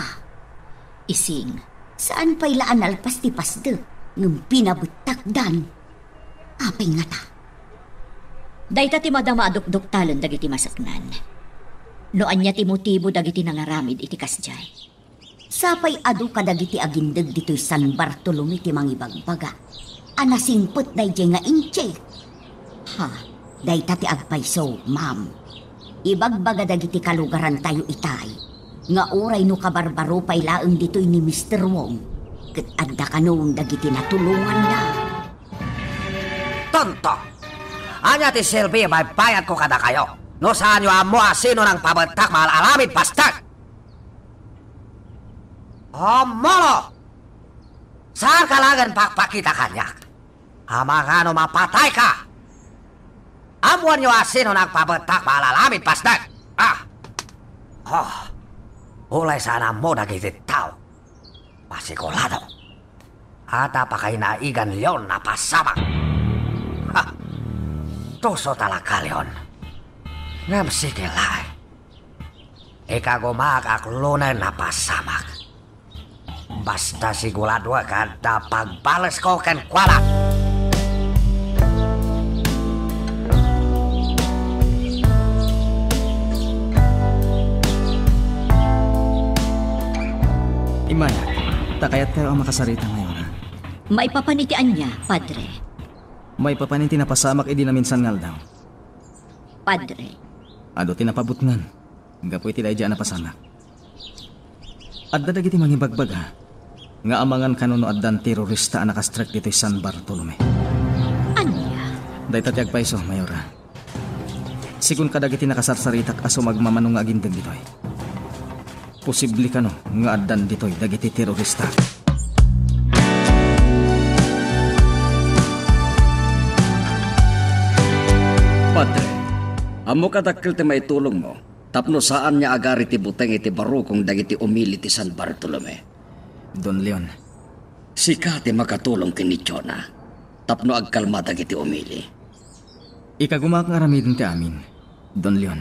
Ising, saan pay la a nalpas ti pasdek, ngem pinabettakdan. Apay ngata? Dayta ti madama a dukduktalen dagiti maseknan. No ania ti motibo dagiti nangaramid iti kasdiay. Sapay adu kadagiti agindeg ditoy San Bartolome ti mangibagbaga a nasingpet daydiay nga inchik. Ha, dayta ti agpayso, ma'am. Ibagbaga dagiti kalugarantayo itay nga uray no kabarbaro pay laeng ditoy ni Mister Wong, ket adda kanon dagiti natulonganna. Tonto! Ania ti serbi baybayadko kadakayo no saanyo ammo a sino nangpabettak nga al-alamid pasdek? Ammolo! Saanka laengen pakpakita kaniak. Amangan no mapatayka. Ammoanyo a sino nangpabettak nga al-alamid pasdek. Ah! Oh, ulay saan ammo dagiti tao. Masigurado. Adda pakainaigan Leon a napasamak. Ha! Tuso talaga, Leon. Ngem sige laeng. Ikagumaak a klonen napasamak. Basta siguradoek nga adda pagbalesko kenkuana. Immayak, ta kayatkayo a makasarita, Mayora. Maipapan iti ania, Padre? Maipapan iti napasamak idi naminsan nga aldaw. Padre. Adu ti napabutngan gapu iti daydiay a napasamak. Adda dagiti mangibagbaga nga amangan kano no addan terorista a nakastrek ditoy San Bartolome. Ania? Dayta ti agpayso, Mayora. Sigun kadagiti nakasarsaritak a sumagmamano nga agindeg ditoy. Posible kano nga addan ditoy dagiti terorista. Padre, ammok a dakkel ti maitulongmo tapno saan nga agari ti buteng iti barukong dagiti umili ti San Bartolome. Don Leon. Sika ti makatulong ken ni Jonah tapno agkalma dagiti umili. Ikagumaak nga aramiden ti amin, Don Leon.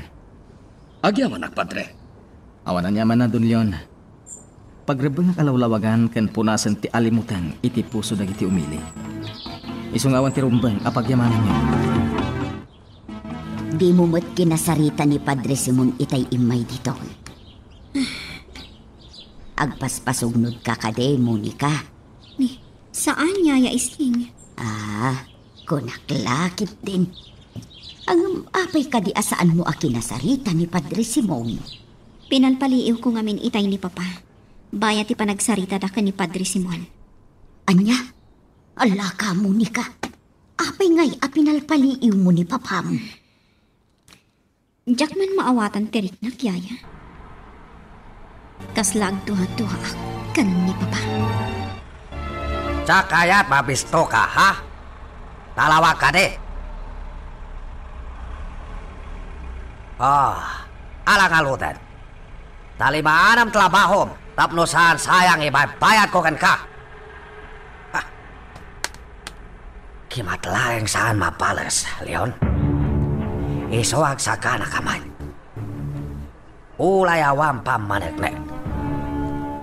Agyamanak, Padre. Awan aniamanna, Don Leon. Pagrebbengak a lawlawagan ken punasen ti alimuteng iti puso dagiti umili. Isu nga awan ti rumbeng a pagyamananyo. Dimo met kinasarita ni Padre Simon itay immay ditoy. Agpaspasugnodka kadi, Monica? Ni, saan, Yaya Ising. Ah, kunak la ketdin. Ngem apay kadi a saanmo a kinasarita ni Padre Simon? Pinalpaliiwko ngamin itay ni Papa, bayat ti panagsaritada ken ni Padre Simon. Ania? Alaka, Monica. Apay ngay a pinalpaliiwmo ni Papam? Diak man maawatan ti riknak, Yaya. Kasla agduaduaak ken ni Papa. Diak kayat mabistoka, ha? Talawag kadi. Ah, ala ngaruden. Talimaanam trabahom tapno saan sayang ibaybayadko kenka. Ah. Kimat laeng saan mabales, Leon. Isu agsaganaka man. Ulay awan pammaneknek.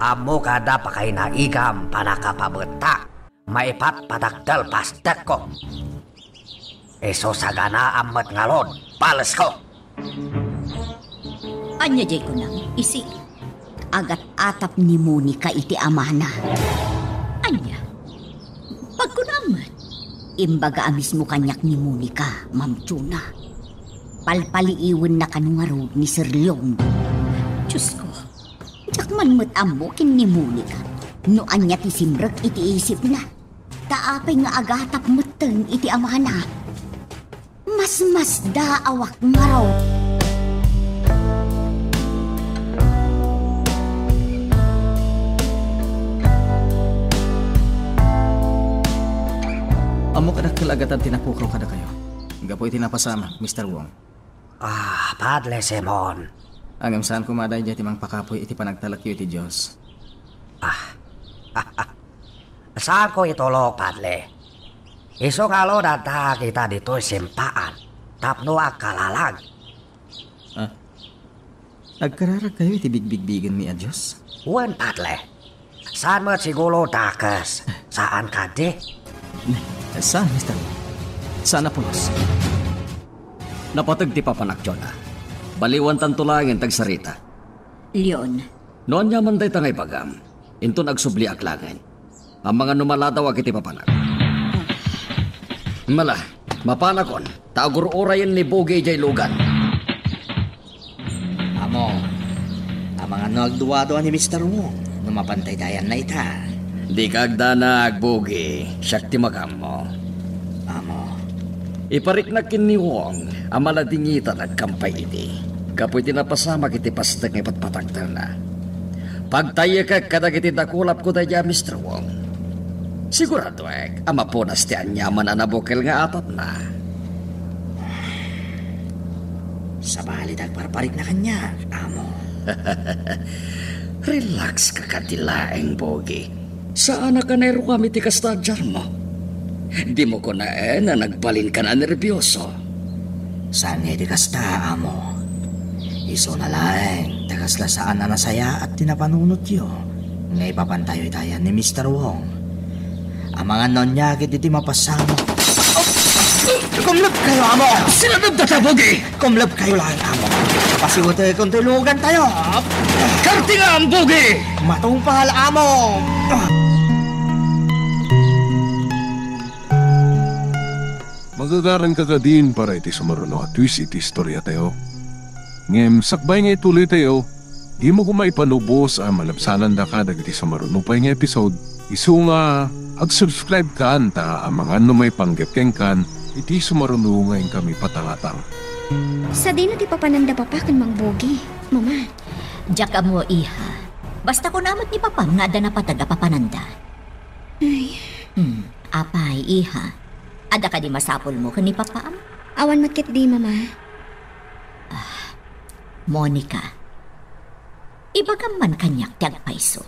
Ammok adda pakainaigam pannakapabetta maipat padakdel pastekko. Isu saganaam met ngarud, balesko. Ania diay kunam, isi? Agat-atap ni Monica iti amana. Ania? Pagkunam met. Imbaga a mismo kaniak ni Monica, Ma'am Chona. Palpaliiwenna kano ngarud ni Sir Leon. Diosko, diak man met ammo ken ni Monica no ania ti simrek iti isipna. Ta apay nga agatap metten iti amana? Masmasdaawak ngarud. Ammok a dakkel a gatad ti napukaw kadakayo gapu iti napasamak, Mister Wong. Ah, Padre Simon. Ngem saan koma daydiay ti mangpakapuy iti panagtalekyo iti Dios. Ah. Saanko itulok, Padre. Isu ngarud addaak ita ditoy simpaan tapno agkalalag. Ah. Agkararagkayo iti bigbigbigenmi a Dios? Wen, Padre. Saan met siguro dakes? Saan kadi? Saan, Mister Wong? Saan a pulos? Napateg ti papanak, Chona. Baliwantanto laengen ti agsarita. Leon. No aniaman dayta nga ibagam, inton agsubliak laengen. Amangan no maladawak iti papanak. Mala, mapanakon, ta agur-urayen ni Bogi idiay lugan. Amo, amangan no agduadua ni Mister Wong no mapantaytayanna ita. Dika agdanag, Bogi. Siak ti makaammo. Amo. Ipariknak ken ni Wong a maladingitan agkampay idi gapu iti napasamak iti pastek nga ipatpatakderna. Pagtayyekek kadagiti dakulapko daydiay a Mister Wong. Siguradoek a mapunas ti aniaman a nabukel nga atapna. Sabali ta agparparikna kaniak, amo. Relax ka kadi laeng, Bogi. Saan a kanay ruam iti kasta a diarmo. Dimo kunaen a nagbalinkan a nerbioso. Saan nga iti kasta, amo. Isuna laeng ta kasla saan a nasayaat ti napanunotyo nga ipapantaytayan ni Mister Wong. Amangan no ania ket iti mapasamak. Kumleb kayo, amo! Sinadabda ta, Bogi! Kumleb kayo laeng, amo. Pasiwetekon ti lugantayo. Kartingam, Bogi! Matungpal, amo! Magagaranka kadin para iti sumaruno a twist iti istoriatayo. Ngem sakbay nga ituloytayo, dimo koma ipanubos a malabsanandaka dagiti sumaruno pay nga episode. Isu nga, ag-subscribe kan ta amangan no maipanggep kenkan iti sumaruno nga inkami patangatang. Sadino ti papananda, Papa ken Mang Bogi, Mama? Diak ammo, iha. Basta kuna met ni Papam nga adda napateg a papananda. Ay. Hmm, apay, iha? Adda kadi masapulmo ken ni Papam? Awan met ketdi, Mama. Ah, Monica, ibagam man kaniak ti agpayso.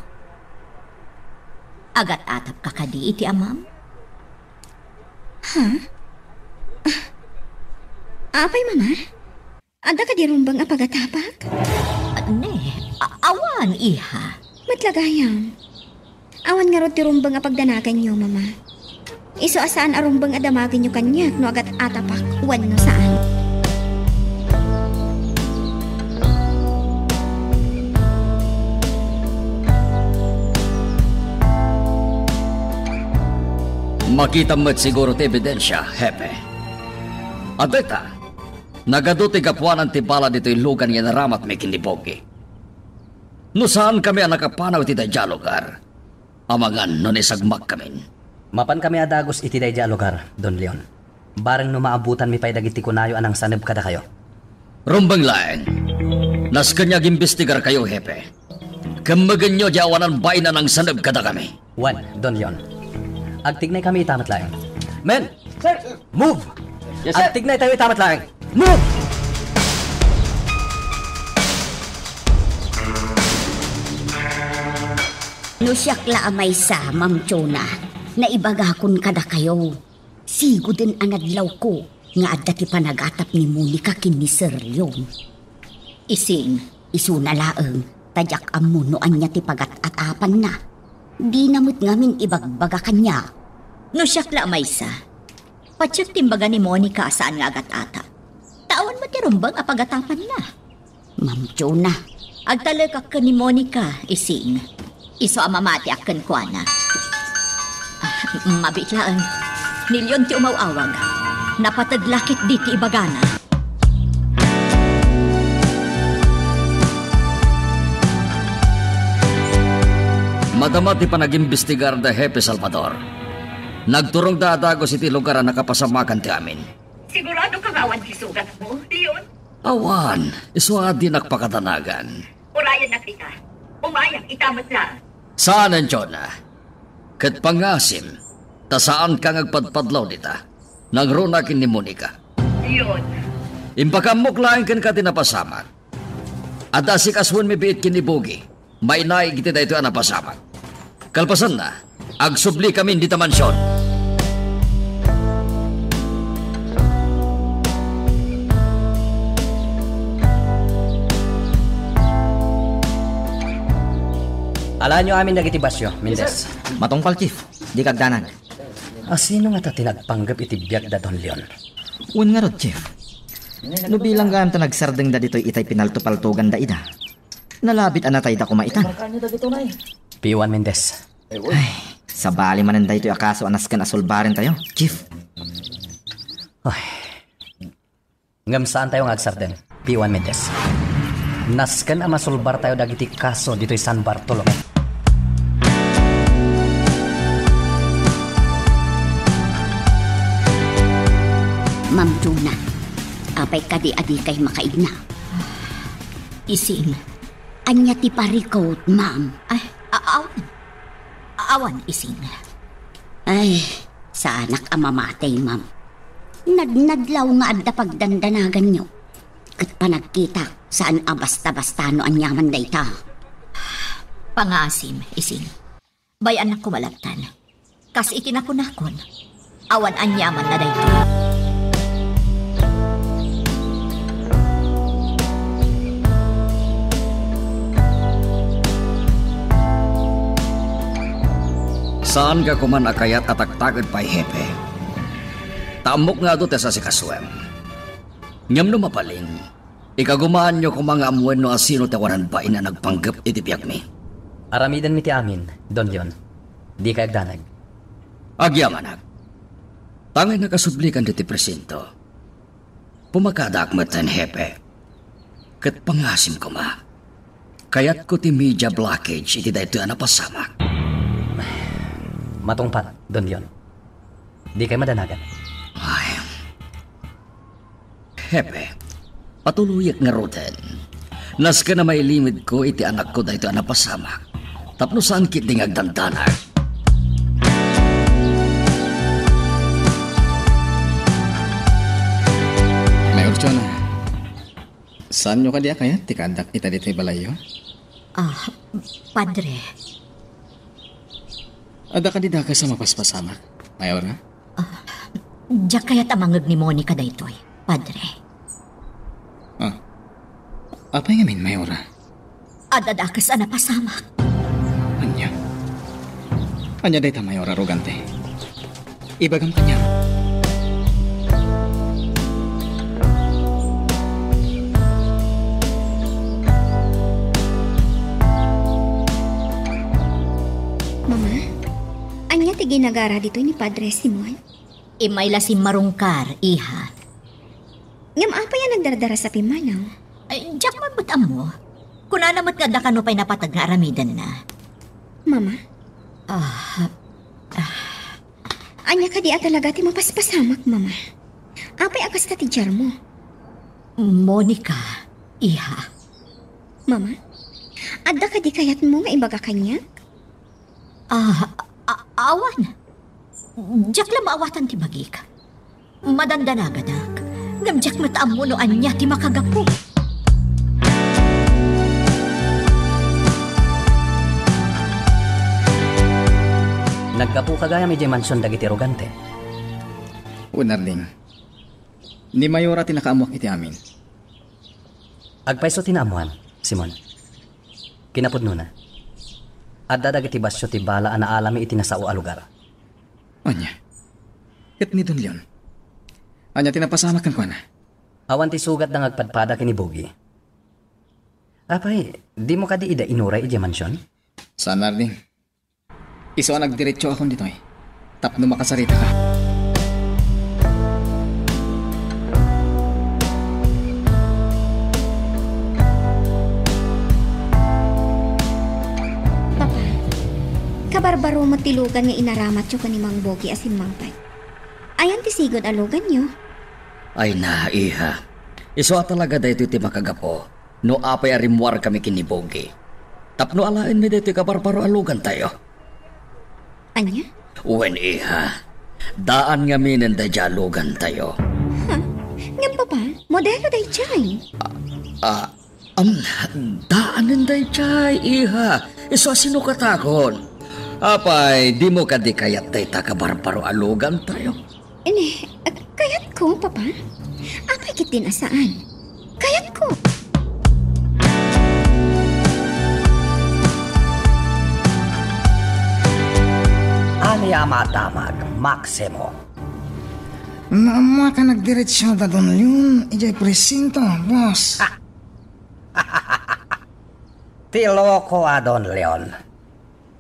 Agat-atapka kadi iti amam? Ha? Ah, apay, Mama? Adda kadi rumbeng a pagatapak? Ne, a-, awan, iha. Met la gayam. Awan ngarud ti rumbeng a pagdanaganyo, Mama. Isu a saan a rumbeng a damagenyo kaniak no agat-atapak wenno saan. Makitam met siguro ti ebidensia, Hepe. Adda ita, Nagadu ti gapuanan ti bala ditoy lugan nga inaramatmi ken ni Bogi. No saankami a nakapanaw iti daydiay a lugar, amangan no naisagmakkamin. Mapankami a dagus iti daydiay a lugar, Don Leon. Bareng no maabutanmi pay dagiti kunayo a nangsaneb kadakayo. Rumbeng laeng. Nasken nga agimbestigarkayo, Hepe. Kemmegenyo ti awanan bain a nangsaneb kadakami. Wen, Don Leon. Agtignay kami ita met laeng. Men! Sir! Move! Yes, sir. Agtignay tayo ita met laeng. Move! No siak la a maysa, Ma'am Chona, naibagakon kadakayo. Sigoden a nadlawko nga adda ti panagatap ni Monica ken ni Sir Leon. Ising, isuna laeng, ta diak ammo no ania ti pagat-atapanna. Dina met ngamin ibagbaga kaniak. No siak la a maysa, patiek ti imbaga ni Monica a saan nga agat-atap. Ta awan met ti rumbeng a pagatapanna. Ma'am Chona. Agtalekak ken ni Monica, Ising. Isu a mamatiak kenkuana. Ah, mabiit laeng. Ni Leon ti umaw-awag. Napateg la ketdi ti ibagana. Madama ti panagimbestigar da Hepe Salvador. Nagturongda a dagus iti lugar a nakapasamakan ti amin. Sigurado ka nga awan ti sugat mo, Leon? Awan, isu a dinak pakadanagan. Urayennak dita. Umayam ita met laeng. Saanen, Chona. Ket pangasim, ta saanka nga agpadpadlaw dita. Nangruna ken ni Monica. Leon. Impakaamok laeng kenka ti napasamak. Adda asikasuenmi biit ken ni Bogi. Mainaig iti daytoy a napasamak. Kalpasanna, agsubli kami dita mansion. Alaenyo amin dagiti basio, Mendez. Matungpal, Chief. Dika agdanag. Asino ngata ti nagpanggep iti biag da Don Leon? Wen ngarud, Chief. No bilang gayam ta nagsardengda ditoy itay pinaltopaltoganda ida. Nalabit a natayda koma itan. Markaan niyo dagito, Nay. P one Mendez. Ay, sabali manen daytoy a kaso a nasken a sulbarentayo, Chief. Ay. Ngem saantayo nga agsardeng, P one Mendez. Nasken a masulbartayo dagiti kaso ditoy San Bartolome. Ma'am Chona, apay kadi a dikay makaigna? Ising, ania ti parikut, ma'am? Ay, a-, awan. Awan, Ising. Ay, saanak a mamatay, ma'am. Nadnadlaw nga adda pagdandanaganyo. Ket panagkitak, saan a basta-basta no aniaman dayta. Pangaasim, Ising. Bay-annak koma labtan. Kas iti nakunakon, awan aniamanna daytoy. Saanka koman a kayat a taktaked pay, Hepe. Ta ammok nga adu ti asasikasoem. Ngem no mabalin, ikagumaanyo koma nga ammoen no asino ti awanan bain a nagpanggep iti biagmi. Aramidenmi ti amin, Don Leon. Dikay agdanag. Agyamanak. Tangay nakasublikan ditoy presinto. Pumakadak metten, Hepe. Ket pangasim koma. Kayatko ti media blockage iti daytoy a napasamak. Matungpal, Don Leon. Dikay madanagan. Ay. Hepe, patuloyek ngaruden. Nasken a mailimedko iti anakko daytoy a napasamak. Tapno saan ketdi nga agdandanag. Mayor Chona, saanyo kadi a kayat ti kaaddak ita ditoy balayyo? Ah, Padre. Adda kadi dakes a mapaspasamak, Mayora? Ah, diak kayat a mangngeg ni Monica daytoy, Padre. Ah, apay ngamin, Mayora? Adda dakes a napasamak. Ania? Ania dayta, Mayora Rogante? Ibagam kaniak. Mama, ania ti ginagara ditoy ni Padre Simon? Immay la simmarungkar, iha. Ngem apay a nagdardarasap immanaw? Ay, diak man met ammo. Kunana met nga adda kano pay napateg nga aramidenna. Mama? Ah, Ania kadi a talaga ti mapaspasamak, Mama? Apay a kasta ti diarmo? Monica, iha. Mama, adda kadi kayatmo nga ibaga kaniak? Ah, a-, awan. Diak la maawatan ti bagik. Madandanagadak. Ngem diak met ammo no ania ti makagapu. Naggapuka gayam idiay mansion dagiti arogante? Wen, Arling. Ni Mayora ti nakaammoak iti amin. Agpayso ti naammoan, Simon. Kinapudnona, adda dagiti basio ti bala a naalami iti nasao a lugar. Ania? Ket ni Don Leon? Ania ti napasamak kenkuana? Awan ti sugatda nga agpadpada ken ni Bogi. Apay, dimo kadi ida inuray idiay mansion? Saan, Arling. Isu a nagdiretsoakon ditoy tapno makasaritaka. Papa, kabarbaro met ti lugan nga inaramatyo ken ni Mang Bogi a simmangpet. Ayan ti sigud a luganyo? Ay na, iha. Isu a talaga daytoy ti makagapu no apay a rimmuarkami ken ni Bogi. Tapno alaenmi daytoy kabarbaro a lugantayo. Ania? Wen, iha. Daan ngaminen daydiay a lugantayo. Ha? Ngem, Papa, modelo daydiay. Ah, um, daanen daydiay, iha. Isu a sinukatakon. Apay, dimo kadi kayat dayta kabarbaro a lugantayo? Ini, ah, kayatko, Papa. Apay ketdin a saan? Kayatko. Ania a madamag, Maximo? Naammoak a nagdiretso da Don Leon idiay presinto, boss. Ti loko a Don Leon.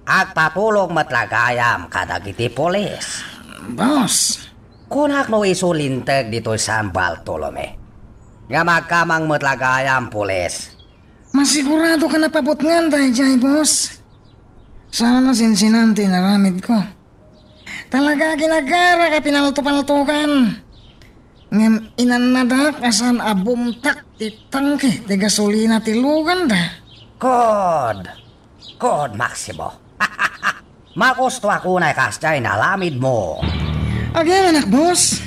Agpatulong met la gayam kadagiti pulis. Boss. Kunak no isu linteg ditoy San Bartolome. Ngem agkamang met la gayam, pulis. Masigurado ka napabutngan daydiay, boss. Saan a sinsinan ti inaramidko. Talaga a ginagarak a pinaltopaltokan. Ngem inannadak a saan a bumtak ti tangke ti gasolina ti luganda. Kod! Kod, Maximo. Makustoak unay kasdiay inaramidmo. Agyamanak, boss.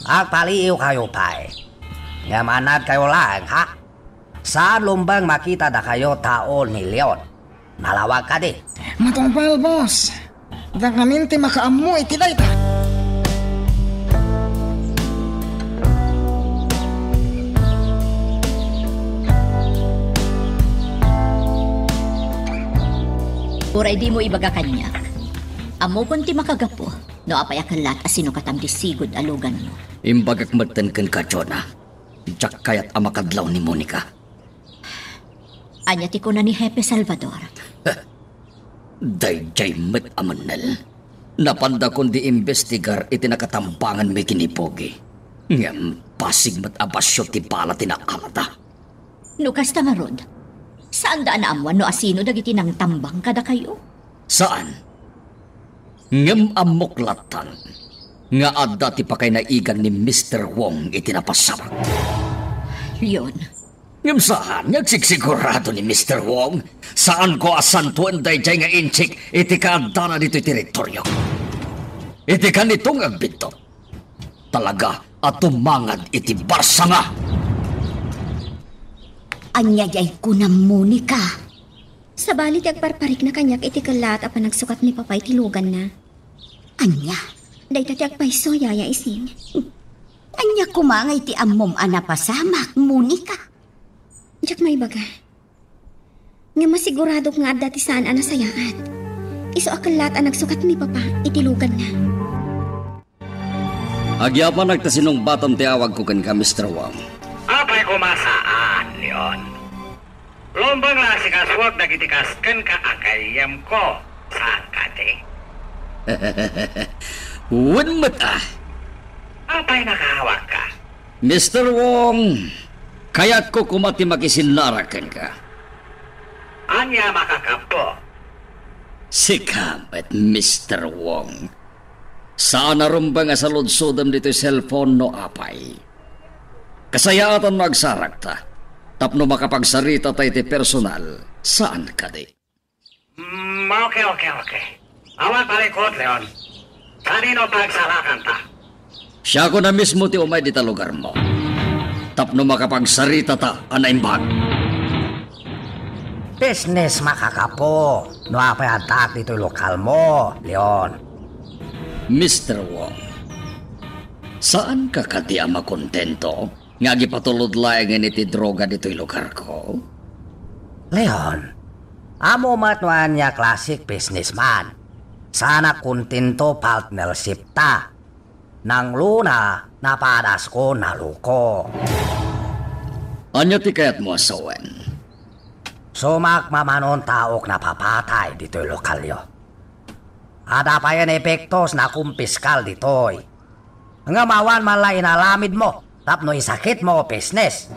Agpaliiwkayo pay. Ngem annadkayo laeng, ha? Saan lumbeng makita dakayo tao ni Leon. Nalawag kadi? Matungpal, boss. Dakamin ti makaammo iti dayta. Uray dimo ibaga kaniak, ammokon ti makagapu no apay a kellat a sinukatam ti sigud a luganmo. Imbagak metten kenka, Jonah. Diak kayat a makadlaw ni Monica. Ania ti kuna ni Hepe Salvador? Daydiay met a mannel. Napandakon di imbestigar iti nakatambanganmi ken ni Pogi. Ngem basig met a basio ti bala ti naalada. No kasta ngarud, saanda a naammoan no asino dagiti nangtambang kadakayo? Saan. Ngem ammok lattan nga adda ti pakainaigan ni Mister Wong iti napasamak. Leon. Ngem saan nga agsigsigurado ni Mister Wong. Saanko a santoen daydiay nga inchik iti kaaddana ditoy teritoriok. Iti kanito nga agbiddut, talaga a tumangad iti barsanga. Ania diay kunam, Monica? Sabali ti agparparikna kaniak iti kellaat a panagsukat ni Papa iti luganna. Ania? Dayta ti agpayso, Yaya Ising. Ania koma nga iti ammom a napasamak, Monica? Diak maibaga. Ngem masiguradok nga adda ti saan a nasayaat. Isu a kellaat a nagsukat ni Papa iti luganna. Agyapanak ta sinungbatam ti awagko kenka, Mister Wong. Apay koma saan, Leon? Lumbeng la a sikasuak dagiti kas kenka a gayyemko, saan kadi? Wen met a. Apay nakaawagka? Mister Wong, kayatko koma ti makisinnarak kenka. Ania, makakapo? Sika met, Mister Wong. Saan a rumbeng a saludsodem ditoy cellphone no apay. Kasayaatan no agsarakta tapno makapagsaritata iti personal, saan kadi? Mm, okay, okay, okay. Awan palikut, Leon. Sadino pagsalakanta? Siakon a mismo ti umay dita lugarmo tapno makapagsaritata a naimbag. Business, makakapo, no apay addaak ditoy lokalmo, Leon. Mister Wong, saanka kadi a makontento nga agipatulod laengen iti droga ditoy lugarko? Leon, ammo met no ania klasik businessman. Saan a kontento partnership ta. Nangluna, napadasko, naluko. Ania ti kayatmo a sawen? Sumak mamanon taok napapatay ditoy lokalyo. Adda payen epektos nakumpiskal ditoy. Ngem awan man la inalamidmo tapno isakitmo, business.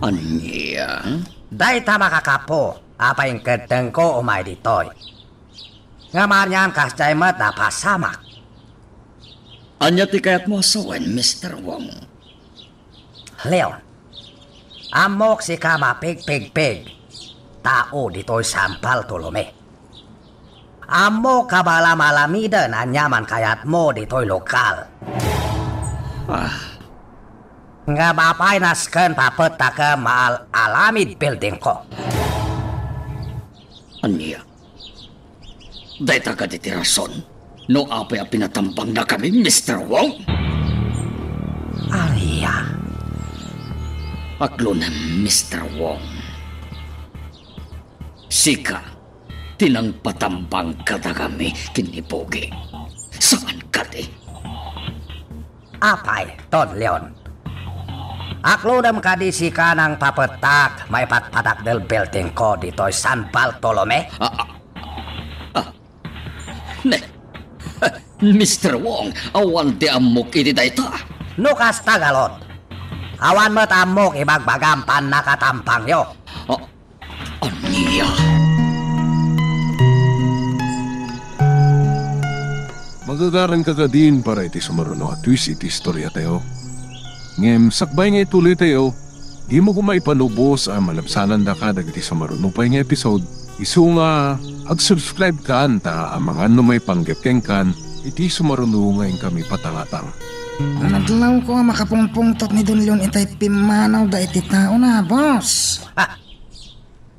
Ania? Dayta, makakapo, a painkeddengko umay ditoy. Ngem anian kasdiay met napasamak. Ania ti kayatmo a sawen, Mister Wong? Leon, ammok sika mapigpigpig tao ditoy San Bartolome. Ammok a malamalamiden aniaman kayatmo ditoy lokal. Ah. Ngem apay nasken papettakem maal-alamid buildingko? Ania? Dayta kadi ti rason no apay a pinatambangnakami, Mister Wong? Ania? Aglunem, Mister Wong. Sika ti nangpatambang kadakami ken ni Pogi. Saan kadi? Apay, Don Leon? Aklodem kadi sika nangpapettak maipatpadakdel buildingko ditoy San Bartolome? Ah, ah, ah. Ne. Mister Wong, awan ti ammok iti dayta. No kasta, Galot, awan met ammok ibagbagam pannakatampangyo. Ah, Ania? Magagaranka kadin para iti sumaruno a twist iti istoriatayo. Ngem sakbay nga ituloytayo, dimo koma ipalubos a malabsanandaka dagiti sumaruno pay nga episode. Isu nga, ag-subscribe kan ta amangan no maipanggep kenkan iti sumaruno nga inkami patangatang. Nadlawko a makapungpungtot ni Don Leon itay pimmanawda iti taona, boss. Ha!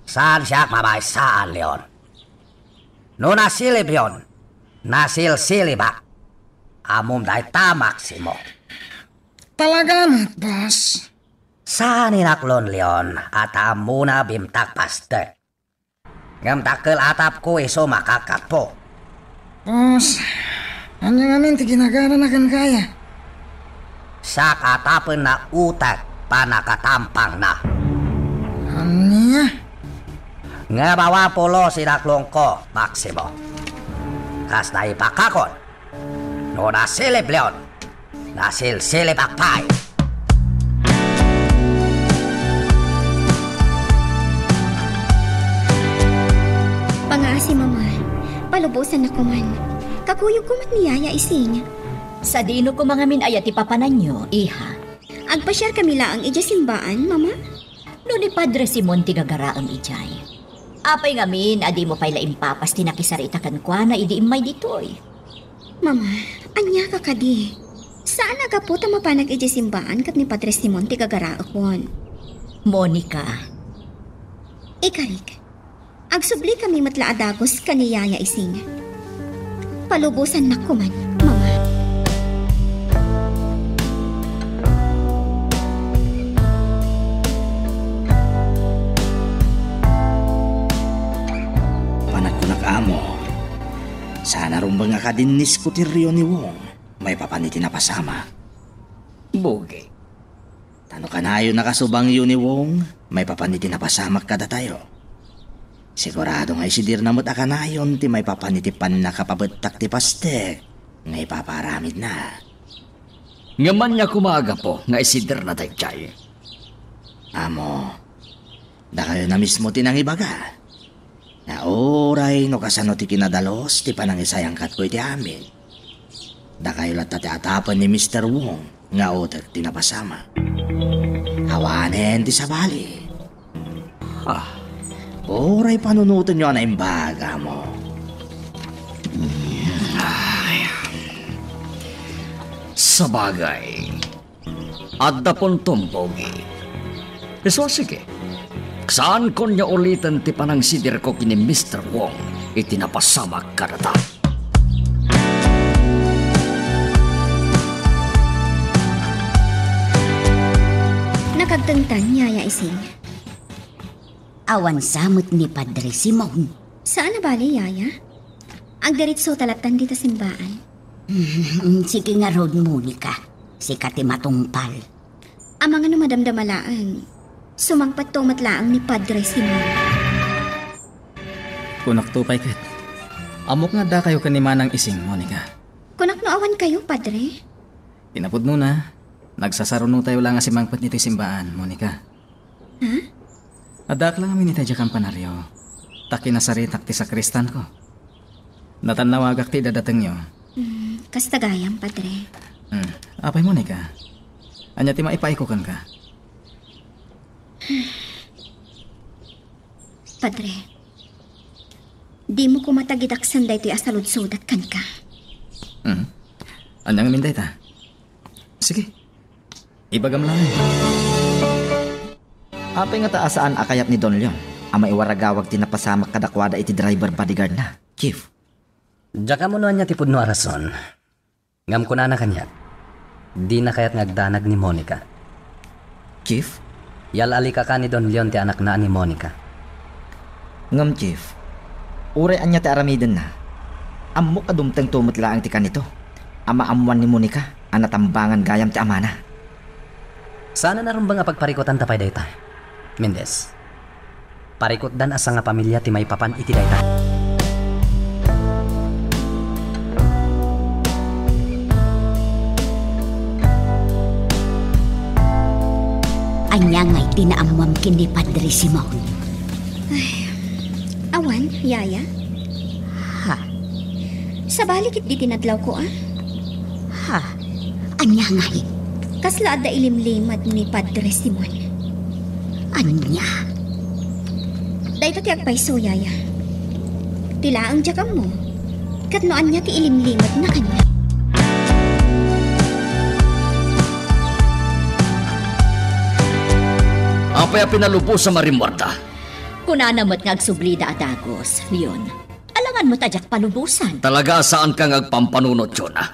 Saan siak mabaysaan, Leon? No nasilibyon, nasilsilibak. Ammom dayta, Maximo. Talaga met, boss. Saan inaklon, Leon, a ta ammona bimtak pastek. Ngem dakkel atapko isu makakapo. Boss, ania ngamin ti ginagarana kenka aya? Siak a tapenna utek pannakatampangna. Ania? Ngem awan pulos inaklonko, Maximo. Kas naipakakon, no nasilib Leon, nasilsilibak pay. Pangaasi, Mama. Palubosannak koman. Kakuyogko met ni Yaya Ising. Sadino koma ngamin aya ti papananyo, iha? Agpasiarkami laeng idiay simbaan, Mama. No ni Padre Simon ti gagaraem idiay, apay ngamin a dimo pay la impapas ti nakisarita kenkuana idi immay ditoy? Mama, ania ka kadi? Saan a gapu ta mapanak idiay simbaan ket ni Padre Simon ti gagaraekon. Monica. Ikarik, agsublikami met la a dagus ken ni Yaya Ising. Palubosannak koman, Mama. Panagkunak, Amo, saan a rumbeng a kadin ni Scooterio ni Wong maipapan iti napasamak. Bugi. Ta no kanayon a kasubangyo ni Wong maipapan iti napasamak kadatayo, sigurado nga isidirna met a kanayon ti maipapan iti pannakapabettak ti pastek nga ipapaaramidna. Ngem ania koma a gapu nga isiderna daydiay? Amo, dakayo na mismo ti nangibaga. Nga uray no kasano ti kinadalus ti panangisayangkatko iti amin, dakayo latta ti atapen ni Mister Wong nga utek ti napasamak. Awanen ti sabali. Ah, uray panunotenyo a naimbag, amo. Ay. Sabagay, adda puntom, Pogi. Isu a sige. Saankonyo uliten ti panangsiderko ken ni Mister Wong iti napasamak kadata. Nakagtengtan, Yaya Ising. Awan sa met ni Padre Simon. Saan a bale, Yaya. Agdiritso ta lattan dita simbaan. Sige ngarud, Monica. Sika ti matungpal. Amangan no madamdama laeng, sumangpatto met laeng ni Padre Simon. Kunakto pay ket, ammok nga addakayo ken ni Manang Ising, Monica. Kunak no awankayo, Padre. Ti napudnona, nagsasarunotayo laeng a simangpet iti simbaan, Monica. Ha? Addaak laeng ngamin iti diak a kampanaryo, ta kinasaritak ti sakristanko. Natannawagak ti idadatengyo. Hmm, kasta gayam, Padre. Hmm. Apay, Monica, ania ti maipaayko kenka? Padre, dimo koma tagidaksen daytoy a saludsodat kenka. Hmm. Ania ngamin dayta? Sige. Ibagam laeng. Apay ngata a saan a kayat ni Don Leon a maiwaragawag ti napasamak kadakuada iti driver bodyguard-na, Chief? Diak ammo no ania ti pudno a rason. Ngem kunana kaniak, dina kayat nga agdanag ni Monica. Chief? Yal-alikaka ni Don Leon ti anakna a ni Monica. Ngem, Chief, uray ania ti aramidenna, ammok a dumtengto met laeng ti kanito a maammoan ni Monica a natambangan gayam ti amana. Saan a narumbeng a pagparikutanta pay dayta, Mendez. Parikutdan a sangapamilia ti maipapan iti dayta. Ania ngay ti naammoam ken ni Padre Simon? Ay, awan, Yaya. Ha? Sabali ketdi ti nadlawko, a? Ha? Ania ngay? Kasla adda ilimlimed ni Padre Simon. Ania? Dayta ti agpayso, Yaya. Ti laeng diak ammo, ket no ania ti ilimlimedna kaniak. Apay a pinalubosam a rimmuarda? Kunana met nga agsublida a dagus, Leon. Alangan met a diak palubosan. Talaga a saanka nga agpampanunot, Jonah.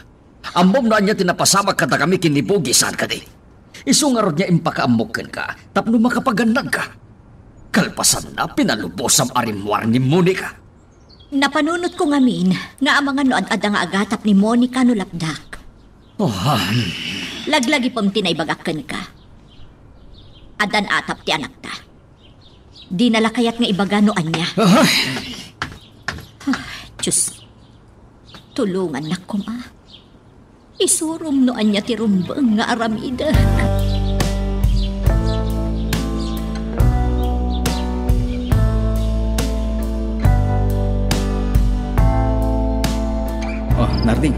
Ammom no ania ti napasamak kadakami ken ni Pogi, saan kadi? Isu ngarud nga impakaammok kenka tapno makapagannadka. Kalpasanna, pinalubosam a rimmuar ni Monica. Napanunotko ngamin nga amangan no ad-adda nga agatap ni Monica no lapdak. Oh, ah. Laglagipem ti naibagak kenka. Addan atap ti anakta. Dina la kayat nga ibaga no ania. Ah. Ah, Diyos, tulongannak koma. Isurom no ania ti rumbeng nga aramidek. Oh, Narding.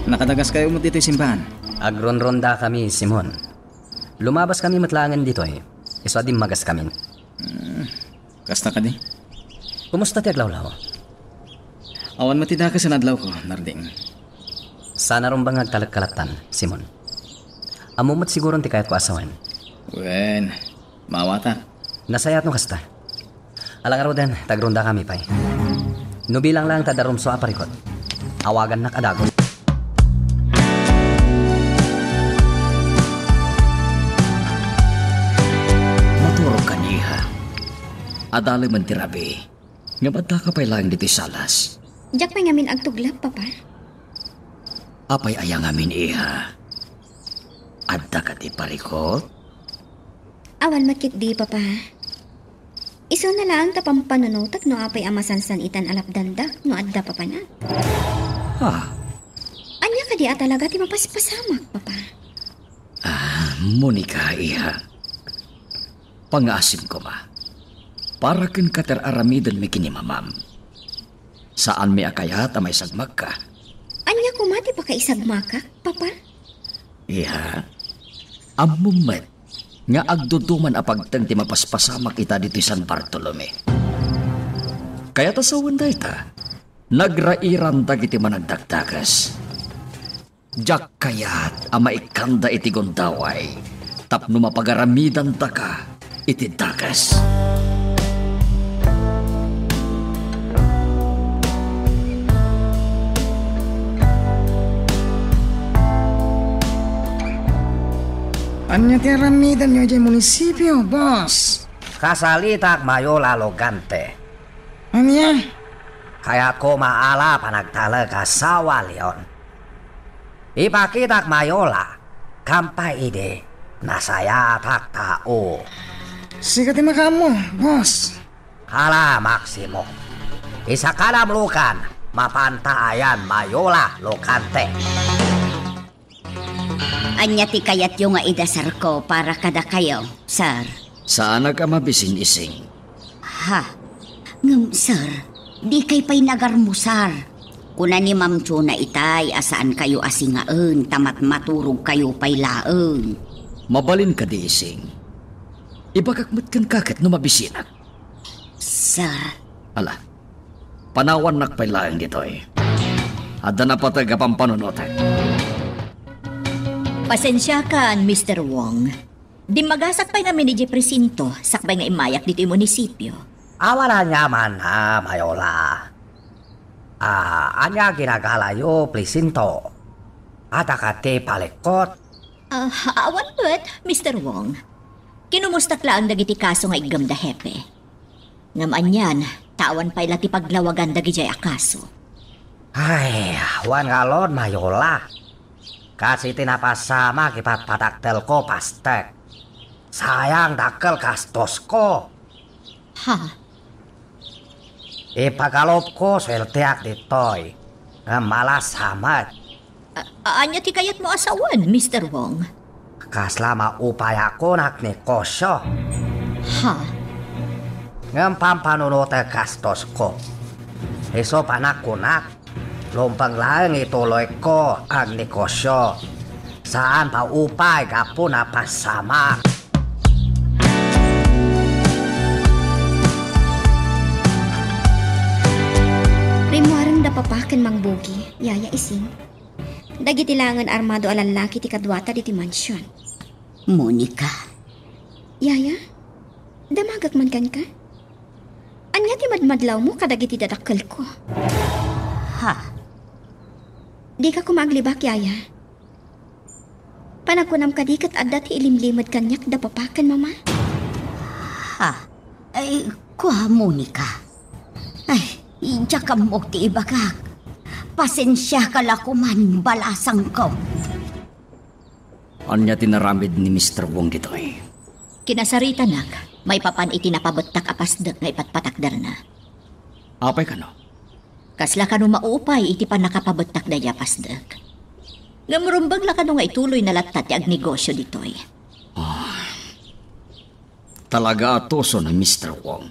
Nakadagaskayo met ditoy simbaan. Agronrondakami, Simon. Lumabaskami met laengen ditoy. Isu a dimmagaskamin. Hmm. Kasta kadi? Kumusta ti aglawlaw? Awan met ti dakes a nadlawko, Narding. Saan a rumbeng nga agtalek ka lattan, Simon. Ammom met siguron ti kayatko a sawen. Wen, maawatak. Nasayaat no kasta. Ala ngaruden, ta agrondakami pay. No bilang laeng ta adda rumsua a parikut, awagannak a dagus. Maturog kan, iha. Adalemen ti rabii. Ngem addaka pay laeng ditoy salas. Diak pay ngamin agtuglap, Papa. Apay aya ngamin, iha? Adda kadi parikut? Awan met ketdi, Papa. Isuna laeng ta pampanunotek no apay a masansan-itan a lapdandak no adda papanak. Ha? Ania Adi a talaga ti mapaspasamak, Papa. Ah, Monica, iha. Pangaasim koma. Para kenka ti ar-aramidenmi ken ni Mamam. Saanmi a kayat a maisagmakka. Ania koma ti pakaisagmakak, Papa? Iha, ammom met nga agduduman a pagteng ti mapaspasamak ita ditoy San Bartolome. Kayat a sawen dayta, nagrairan dagiti managdakdakes. Diak kayat a maikkanda iti gundaway tapno mapagaramidandaka iti dakes. Ania ti aramidenyo idiay munisipio, boss? Kasalitak, Mayola Logante. Ania? Kayatko maala panagtalek a sawa, Leon. Ipakitak, Mayola, kampay idi nasayaatak tao. Sika ti makaammo, boss. Hala, Maximo. Isakadam lukan, mapanta ayan, Mayola Logante. Ania ti kayatyo nga idasarko para kadakayo, sir? Saanak a mabisin, Ising. Ha? Ngem, sir, dikay pay nagarmusar. Kuna ni Ma'am Chona itay a saankayo a singaen ta matmaturogkayo pay laeng. Mabalin kadi, Ising. Ibagak met kenka ket no mabisinak. Sir. Ala, panawannak pay laeng ditoy. Adda napateg a pampanunotek. Pasensiakan, Mister Wong. Dimmagasak pay ngamin idiay presinto, sakbay nga immayak ditoy munisipio. Awan aniaman a, Mayola. Ah, ania ginagalayo, presinto? Adda kadi palikkut? Ah, awan met, Mister Wong. Kinumustak laeng dagiti kaso nga iggemda, Hepe. Ngem anian, ta awan pay la ti paglawagan dagidiay a kaso. Ay, awan ngarud, Mayola. Kas iti napasamak ipatpatakdelko, pastek. Sayang dakkel gastosko. Ha? Ipagalupko suelteak ditoy, ngem malasa met. A-, ania ti kayatmo a sawen, Mister Wong? Kasla maupayakon agnegosio. Ha? Ngem pampanunotek gastosko. Isu panagkunak, lumpeng laeng ituloyko agnegosio. Saan paupay gapu napasamak. Rimmuaren da Papa ken Mang Bogi, Yaya Ising. Dagiti laengen armado a lallaki ti kaduata ditoy mansion. Monica. Yaya, damagek man kenka? Ania ti madmadlawmo kadagiti dadakkelko? Ha? Dika koma aglibak, Yaya. Panagkunam kadi ket adda ti ilimlimed kaniak da Papa ken Mama? Ha? Ay, kua, Monica. Ay, diak ammok ti ibagak. Pasensiaka la koman, balasangko. Ania ti naramid ni Mister Wong ditoy? Kinasaritanak, maipapan iti napabettak a pasdek nga ipatpatakderna. Apay kano? Kasla kano maupay iti pannakapabettak daydi a pasdek. Ngem rumbeng la kano nga ituloyna latta ti agnegosio ditoy. Ah. Talaga a tuso ni Mister Wong.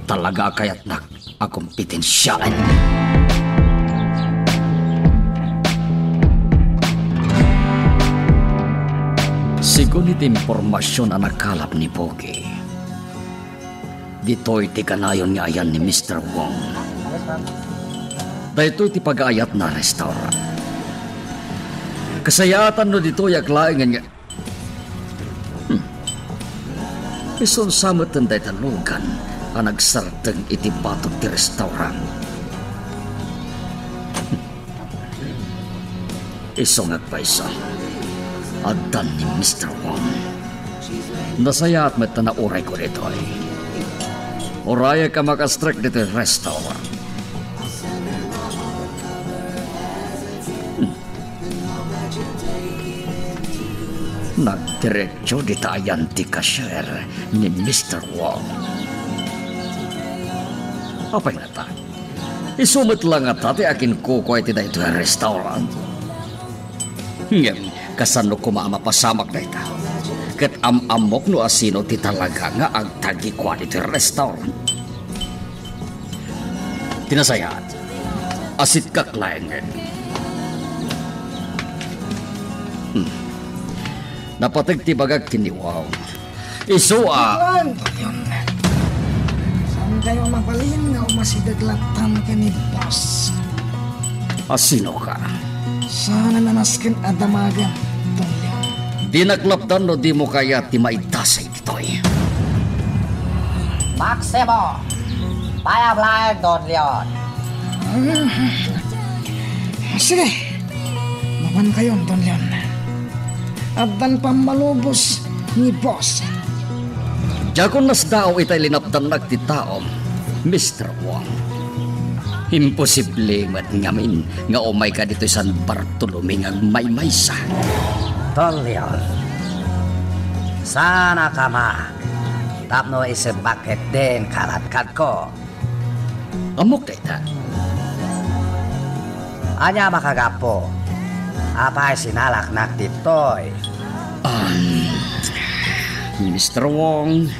Talaga a kayatnak a kompetensiaen. Segun iti impormasion a nakalap ni Pogi, ditoy ti kanayon nga ayan ni Mister Wong. Daytoy ti pagaayatna a restaurant. Kasayaatan no ditoyak laengen nga Hmm. Isunsa met dayta lugan a nagsardeng iti batok ti restaurant. Isu nga agpayso, addan ni Mister Wong. Nasayaat met ta naurayko ditoy. Urayek a makastrek ditoy restaurant. Hmm. Nagdiretso dita ayan ti cashier ni Mister Wong. Apay ngata? Isu met la ngata ti akinkukua iti daytoy a restaurant? Ngem kasano koma a mapasamak dayta? Ket am-ammok no asino ti talaga nga agtagi kua ditoy restaurant. Ti nasayaat, asitkak laengen. Hmm. Napateg ti bagak ken ni Wong. Isu a Don Leon. Saan kayo mabalin nga umasideg lattan ken ni boss? Asino ka? Saan a nanasken a damagen, Don Leon? Dinak lapdan no dimo kayat ti maidasay ditoy. Maximo! Payag laeng, Don Leon. Sige, mapan kayon, Don Leon. Addan pammalubos ni boss. Diakon nasdaaw itay linapdannak ti taom, Mister Wong. Imposible met ngamin nga umayka ditoy San Bartolome nga agmaymaysa. Don Leon, saan a kama tapno isebbak ketdin kaladkadko. Ammok dayta. Ania makagapu? Apay sinalaknak ditoy? Um, Mister Wong,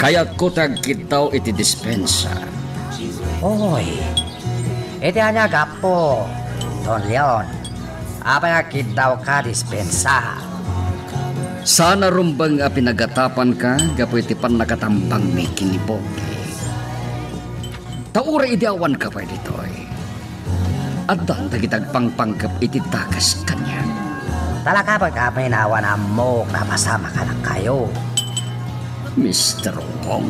kayatko ti agkiddaw iti dispensa. Oy, iti ania gapu, Don Leon? Apay agkiddawka dispensa? Saan a rumbeng a pinagatapanka gapu iti pannakatambangmi ken ni Pogi. Ta uray idi awanka pay ditoy, addan dagiti agpangpanggep iti dakes kaniak. Talaga pay kami nga awan ammok napasamak kadakayo, Mister Wong.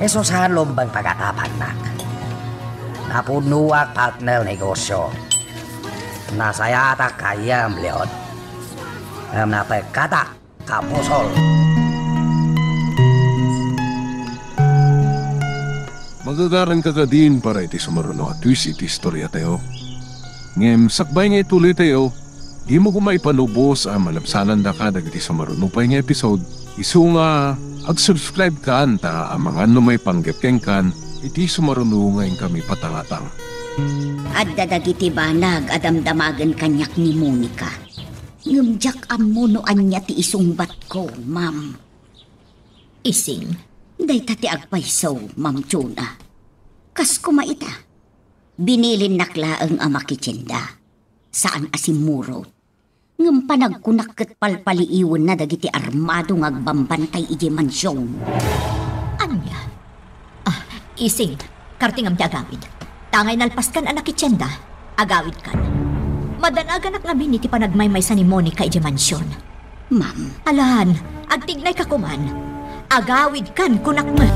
Isu saan rumbeng pagatapannak. Napudnoak partner negosyo. Nasayaatak kayam, Leon. Ngem napekkatak, kapusol. Magagaranka kadin para iti sumaruno a twist iti istoriatayo. Ngem sakbay nga ituloytayo, dimo koma ipalubos a malabsanandaka dagiti sumaruno pay nga episode. Isu nga, ag-subscribe kan ta amangan no maipanggep kenkan iti sumaruno nga inkami patangatang. Adda dagiti banag a damdamagen kaniak ni Monica. Ngem diak ammo no ania ti isungbatko, ma'am. Ising, dayta ti agpayso, Ma'am Chona. Kas koma ita, binilinnak laeng a makitienda. Saan a simmurot. Ngem panagkunak ket palpaliiwenna dagiti armado nga agbambantay idiay mansion. Ania? Ah, Ising, kartingam ti agawid. Tangay nalpaskan a nakitienda, agawidkan. Madanaganak ngamin iti panagmaymaysa ni Monica idiay mansion. Ma'am. Alan, agtignayka koman. Agawidkan, kunak met.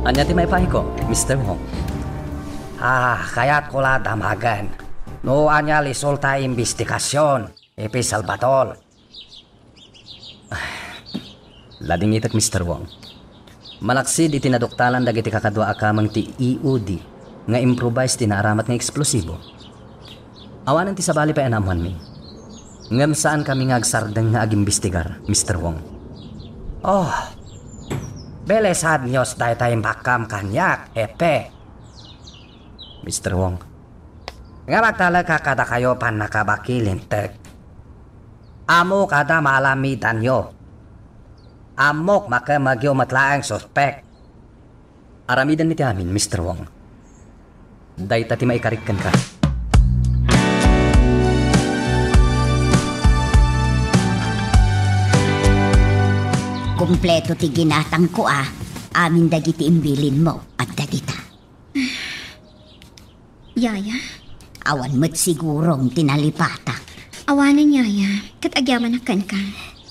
Ania ti maipahiko, Mister Wong? Ah, kayatko la damagen no ania resulta imbestigasion, Epi Salvador. Ladingitek, Mister Wong. Malaksid iti naduktalan dagiti kakadua a kameng ti E O D nga improvise ti naaramat nga eksplosibo. Awanen ti sabali pay a naammoanmi. Ngem saankami nga agsardeng nga agimbestigar, Mister Wong. Oh, bele sad news dayta imbakkam kaniak, Hepe. Mister Wong. Ngem agtalek kadakayo pannakabaki, linteg. Ammok a maalamidanyo. Ammok makemmegyo met laeng suspek. Aramiden ti amin, Mister Wong. Dayta ti maikarik kenka. Kompleto ti ginatangko a. Amin dagiti imbilinmo, adda dita. Yaya? Awan met sigurong ti nalipatak. Awanen, Yaya. Ket agyamanak kenka.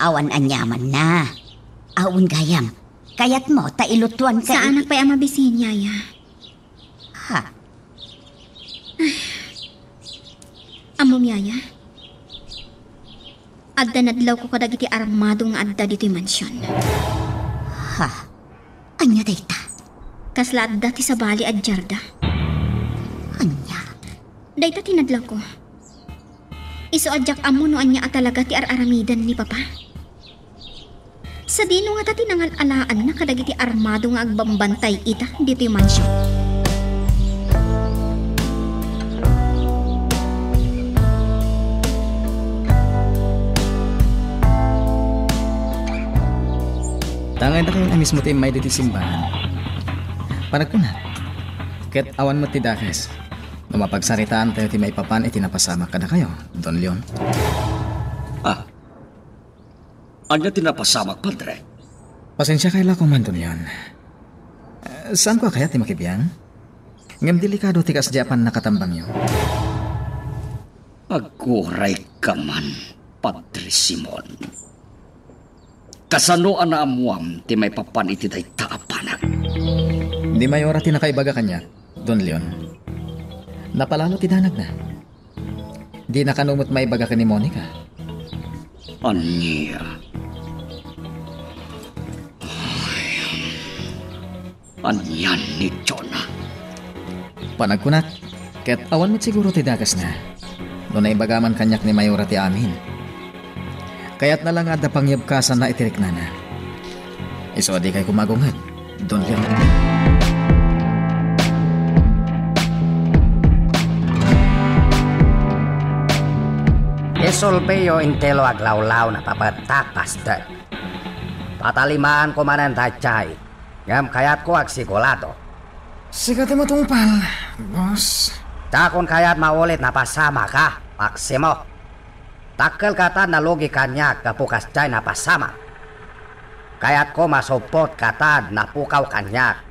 Awan aniamanna. Awan gayam. Kayatmo ta ilutuanka iti... Saanak pay a mabisin, Yaya. Ha? Ammom, Yaya? Adda nadlawko kadagiti armado nga adda ditoy mansion. Ha? Ania dayta? Kasla adda ti sabali a diarda. Ania? Dayta ti nadlawko. Isu a diak ammo no ania a talaga ti ar-aramiden ni Papa. Sadino ngata ti nangal-alaanna kadagiti armado nga agbambantay ita ditoy mansion? Tangay dakayo a mismo ti immay ditoy simbahan. Panagkuna, ket awan met ti dakes no mapagsaritaantayo ti maipapan iti napasamak kadakayo, Don Leon. Ah, ania ti napasamak, Padre? Pasensiakay la koma, Don Leon. Eh, saanko a kayat ti makibiang? Ngem delikado ti kasdi a pannakatambangyo. Aguray ka man, Padre Simon. Kasano a naammuam ti maipapan iti dayta a banag? Ni Mayora ti nakaibaga kaniak, Don Leon. Napalalo ti danagna. Dina kano met maibaga ken ni Monica. Ania? Anian ni Jonah? Panagkunak, ket awan met siguro ti dakesna no naibaga man kaniak ni Mayora ti amin. Kayatna la nga adda pangyebkasanna iti riknana. Isu a dikay koma agunged, Don Leon. Isulpiyo intelo aglawlaw na papagtak, Pastor. Patalimaanko manen daydiay, ngem kayatko agsigurado. Sika ti matungpal, boss. Dakon kayat maulit napasamak, Maximo. Dakkel katan nalugi kaniak gapu kasdiay napasamak. Kayatko masupot katan napukaw kaniak.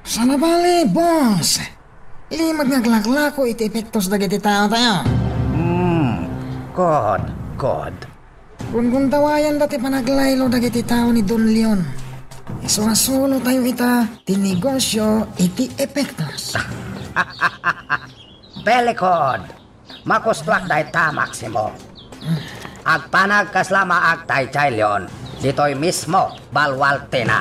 Saan a bali, boss. Limed nga aglaklako iti epektos dagiti taotayo. Hmm, good, good. Gunggundawayanda ti panaglaylo dagiti tao ni Don Leon. Isurasulotayo ita ti negosio iti epektos. Pelikod! Makustuak dayta, Maximo. Agpanag kasla maag daydiay Leon. Ditoy mismo, balwaltina.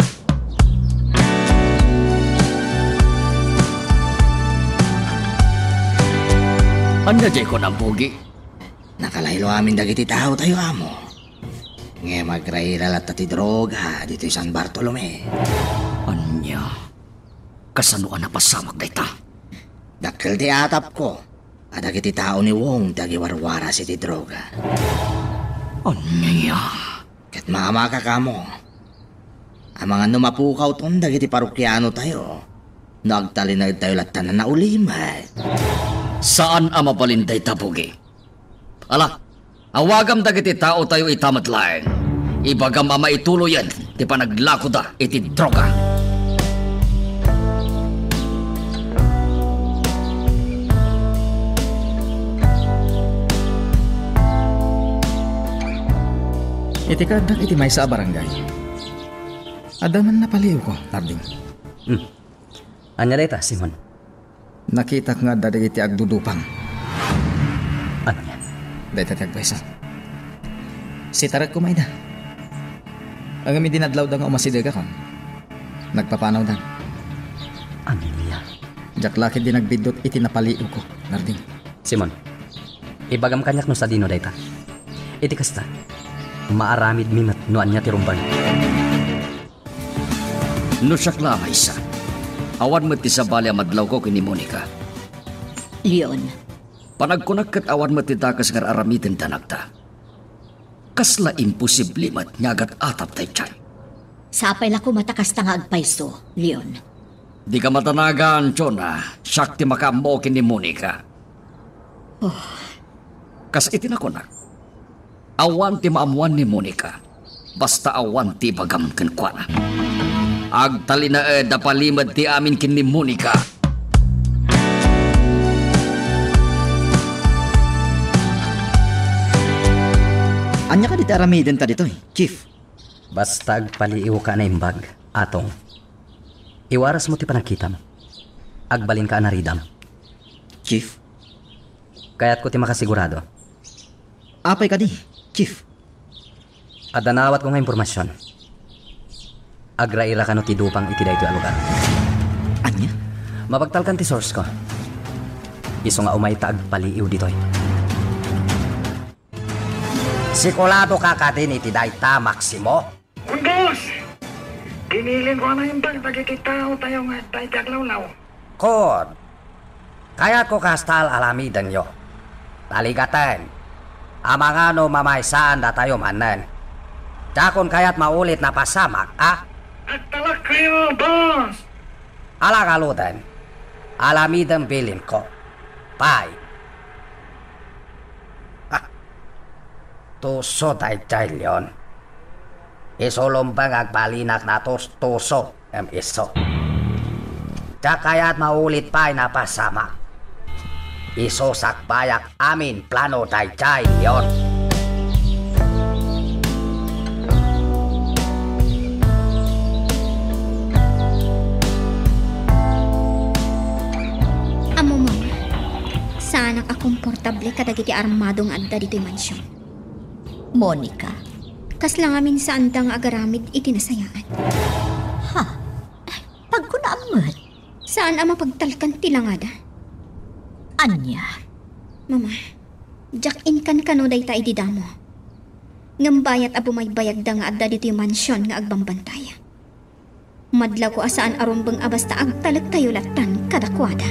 Ania diay kunam, Pogi? Nakalaylo amin dagiti taotayo, amo. Ngem agraira latta ti droga ditoy San Bartolome. Ania? Kasano a napasamak dayta? Dakkel ti atapko a dagiti tao ni Wong ti agiwarwaras iti droga. Ania? Ket maamakak, amo, amangan no mapukawton dagiti parokianotayo no agtalinaedtayo latta a naulimek. Saan a mabalin dayta, Pogi. Ala, awagam dagiti taotayo ita met laeng. Ibagam a maituloyen ti panaglakoda iti droga. Iti kaaddak iti maysa a barangay, adda man napaliiwko, Narding. Hmm. Ania dayta, Simon? Nakitak nga adda dagiti agdudupang. Ania? Dayta ti agpayso. Sitarekko koma ida. Ngem idi nadlawda nga umasidegakon, nagpapanawdan. Ania? Diak la ketdi nagbiddut iti napaliiwko, Narding. Simon, ibagam kaniak no sadino dayta. Iti kasta, maaramidmi met no ania ti rumbeng. No siak la a maysa, awan met ti sabali a madlawko ken ni Monica. Leon. Panagkunak ket awan met ti dakes nga ar-aramiden danagda. Kasla imposible met nga agat-atap daydiay. Sapay la koma ta kasta nga agpayso, Leon. Dika madanagan, Jonah. Siak ti makaammo ken ni Monica. Oh. Kas iti nakunak, awan ti maammuan ni Monica, basta awan ti ibagam kenkuana. Agtalinaed a palimed ti amin ken ni Monica. Ania kadi ti aramidenta ditoy, Chief? Basta agpaliiwka a naimbag, Atong. Iwarasmo ti panagkitam. Agbalinka a naridam. Chief? Kayatko ti makasigurado. Apay kadi, Chief? Adda naawatko nga impormasion. Agraira kano ti dupang iti daytoy a lugar. Ania? Mabagtalkan ti source ko. Isu nga umay ta agpaliiw ditoy. Siguradoka kadin iti dayta, Maximo? Boss! Binilinko a naimbag dagiti taotayo nga adda iti aglawlaw. Kon, kayatko kasta a alamidenyo. Naligaten, amangan no mamaysaandatayo manen. Dakon kayat maulit a napasamak, a? Agtalekkayo, boss! Ala ngaruden, alamidem bilinko. Pay. Ah, tuso daydiay leon. Isu lumbeng agbalinak a tustuso ngem isu. Diak kayat maulit pay a napasamak. Isu sakbayak amin plano daydiay leon. Ammom, Mama, saanak a komportable kadagiti armado nga adda ditoy mansion. Monica. Kasla ngamin saanda nga agaramid iti nasayaan. Ha? Pagkunam met? Saan a mapagtalkan ti langada. Ania? Mama, diak inkankano dayta idi damo. Ngem bayat a bumaybayagda nga adda ditoy mansion nga agbambantay. Madlawko a saan a rumbeng a basta agtalektayo lattan kadakuada.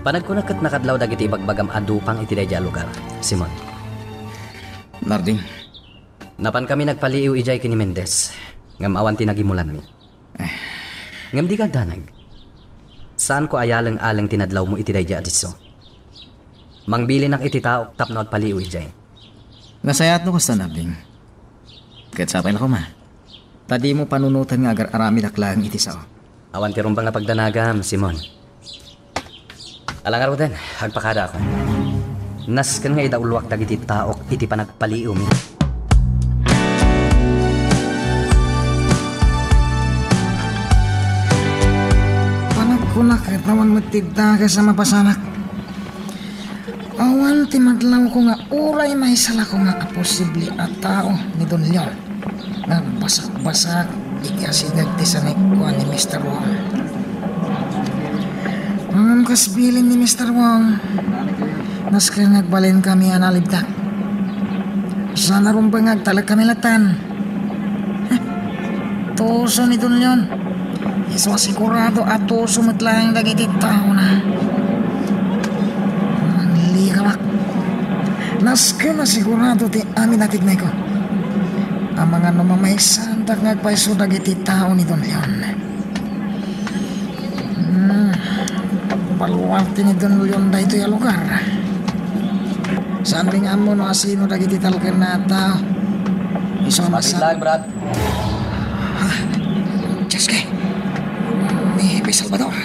Panagkunak ket nakadlaw dagiti ibagbagam a dupang iti daydiay a lugar, Simon. Narding. Napankami nagpaliiw idiay ken ni Mendez, ngem awan ti nagimulanmi. Eh. Ngem dika agdanag. Saanko a yaleng-aleng ti nadlawmo iti daydiay a disso. Mangbilinak iti taok tapno agpaliiw idiay. Nasayaat no kasta, Narding. Ket sapay la koma. Ta dimo panunoten nga agar-aramidak laeng iti sao. Awan ti rumbeng a pagdanagam, Simon. Ala ngaruden, agpakadaakon. Nasken nga idauloak dagiti taok iti panagpaliiwmi. Panagkunak ket awan met ti dagas a mapasamak. Awan ti madlawko nga uray maysa la koma a posible a tao ni Don Leon nga agbasakbasak iti asideg ti sanikua ni Mister Wong. Ngem kas bilin ni Mister Wong, nasken nga agbalinkami a nalibtak. Saan a rumbeng nga agtalekkami lattan. Tuso ni Don Leon. Isu a sigurado a tuso met laeng dagiti taona. Manglikawak. Nasken a sigurado ti amin a tignayko. Amangan no mamaysaandak nga agpayso dagiti tao ni Don Leon. Hmm. Baluarte ni Don Leon daytoy a lugar. Saan mi nga ammo no asino dagiti talkenna a tao. Isu a Mapit laeng, Brad. Ah, Diyos ko. Ni Hepe Salvador.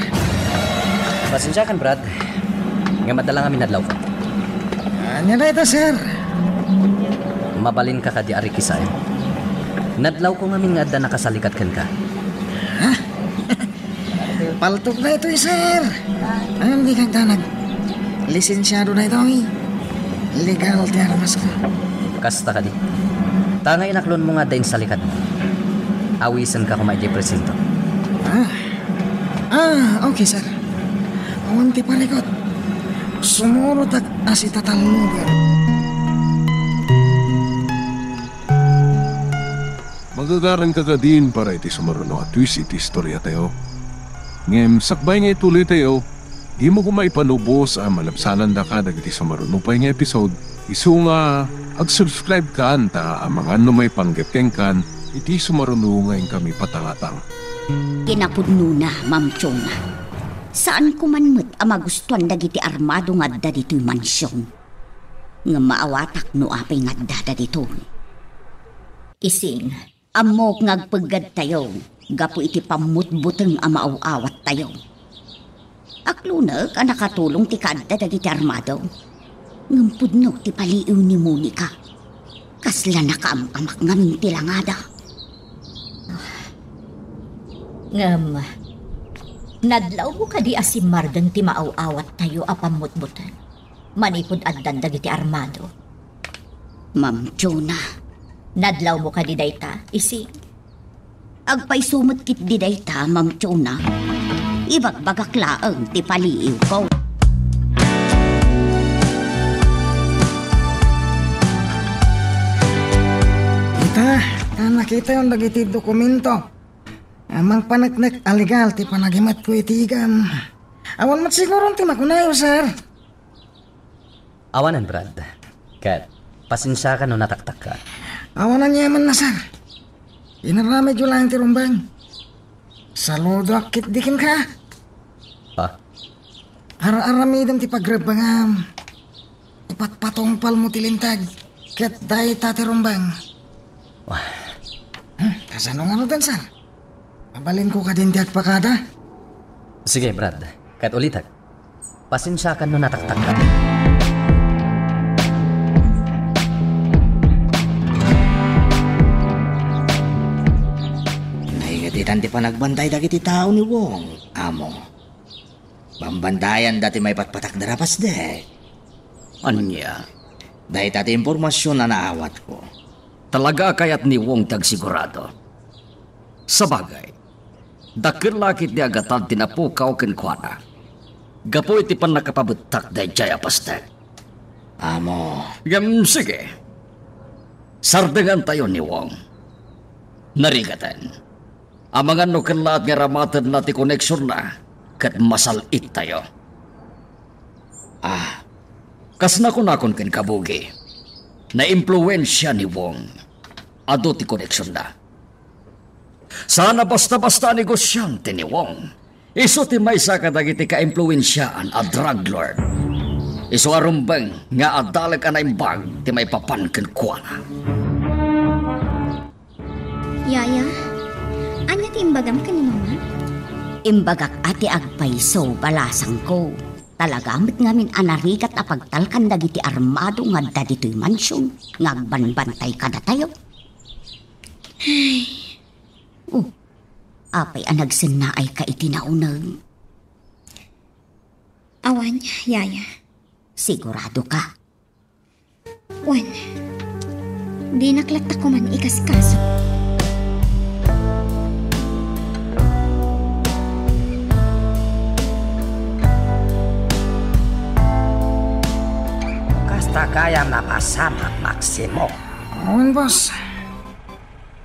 Pasensiakan, Brad. Ngem adda la ngamin nadlawko. Ania dayta, sir? Mabalinka kadi a rikisaem? Nadlawko ngamin nga adda nakasalikat kenka. Ha? Paltok daytoy, sir. Ngem dika agdanag. Lisensiado daytoy. Legal ti armasko. Kasta kadi. Ta nga inaklonmo nga adda insalikatmo, awisenka koma idiay presinto. Ah. Ah, okay, sir. Awan ti parikut. Sumurotak a sitatallogen. Magagaranka kadin para iti sumaruno a twist iti istoriatayo. Ngem sakbay nga ituloytayo, dimo koma ipanubos a malabsanandaka dagiti sumaruno pay nga episode, isu nga ag-subscribe kan ta amangan no maipanggep kenkan iti sumaruno nga inkami patangatang. Kinapudnona, Ma'am Chona. Saanko man met a magustuan dagiti armado nga adda ditoy mansion. Ngem maawatak no apay nga adda dagitoy. Ising, ammok nga agpeggadtayo gapu iti pammutbuteng a maaw-awattayo. Aklonek a nakatulong ti kaadda dagiti armado. Ngem pudno ti paliiw ni Monica. Kasla nakaam-amak ngamin ti langada. Ngem, nadlawmo kadi a simmardeng ti maaw-awattayo a pammutbuteng? Manipud addan dagiti armado. Ma'am Chona. Nadlawmo kadi dayta, Ising? Agpayso met ketdi dayta, Ma'am Chona. Ibagbagak laeng ti paliiwko. Ita, Nakitayon dagiti dokumento. Mangpaneknek a legal ti panagimetko iti igam. Awan met siguron ti makunayo, sir. Awanen, Brad. Ket, pasensiakan no nataktakka. Awan aniamanna, sir. Inaramidyo laeng ti rumbeng. Saludoak ketdi kenka. Ah? Ar-aramidem ti pagrebbengam. Ipatpatungpalmo ti linteg. Ket dayta ti rumbeng. Wah. Hmm, kasano ngaruden, sir? Mabalinko kadin ti agpakada? Sige, Brad. Ket ulitek. Pasensiakan no nataktakka. Naigatitan ti panagbantay dagiti tao ni Wong, amo. Bambantayanda ti maipatpatakder a pasdek. Ania? Dayta ti impormasion a naawatko. Talaga a kayat ni Wong ti agsigurado. Sabagay, dakkel la ketdi a gatad ti napukaw kenkuana gapu iti pannakapabettak daydiay a pasdek. Amo. Ngem sige, sardengantayo ni Wong. Narigaten. Amangan no kellaat nga ramatenna ti koneksionna ket masal-ittayo. Ah, kas nakunakon kenka, Bugi, naimpluensia ni Wong. Adu ti koneksionna. Saan a basta-basta a negosiante ni Wong. Isu ti maysa kadagiti kaimpluensiaan a drug lord. Isu a rumbeng nga adalek a naimbag ti maipapan kenkuana. Yaya, ania ti imbagam ken ni Mama? Imbagak a ti agpayso, balasangko. Talaga met ngamin a narigat a pagtalkan dagiti armado nga adda ditoy mansion nga agbanbantay kadatayo. Ay. Oh, apay a nagsennaayka iti nauneg? Awan, Yaya. Siguradoka? Wen, dinak latta koman ikaskaso. Kasta gayam napasamak, Maximo. Wen, boss.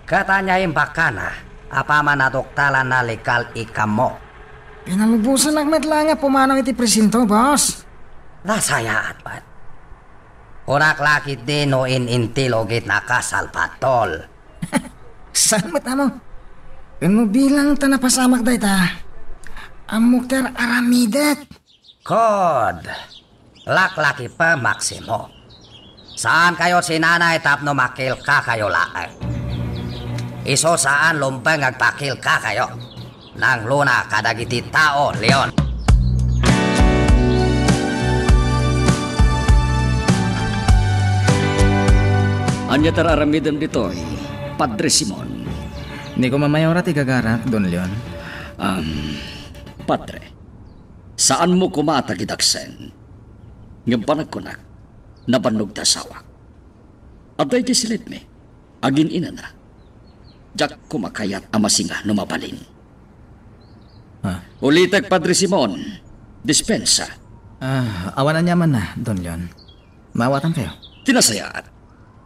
Ket ania imbagana, apaman a duktalanna legal ikammo? Pinalubosanak met laeng a pumanaw iti presinto, boss. Nasayaat met. Kunak la ketdi no in-intilog itnaka, Salvatol. Saan met, Amo? Ken no bilang ta napasamak dayta, ammok ti ar-aramidek. Kud, laklaki pa, Maximo. Saankayo sinanay tapno makilkakayo laeng. Isu saan lumbeng agpakilkakayo. Nangluna kadagiti tao, Leon. Ania ti ar-aramidem ditoy, Padre Simon? Ni koma mayora ti gagarak, Don Leon. Um, Padre, saanmo koma a tagidaksen. Ngem panagkunak, nabannog ti asawak. Adda idiay silipmi, agin-inana. Diak koma kayat a masinga no mabalin. Ah. Ulitek, Padre Simon, dispensa. Ah, awan aniamanna, Don Leon. Maawatankayo. Ti nasayaat,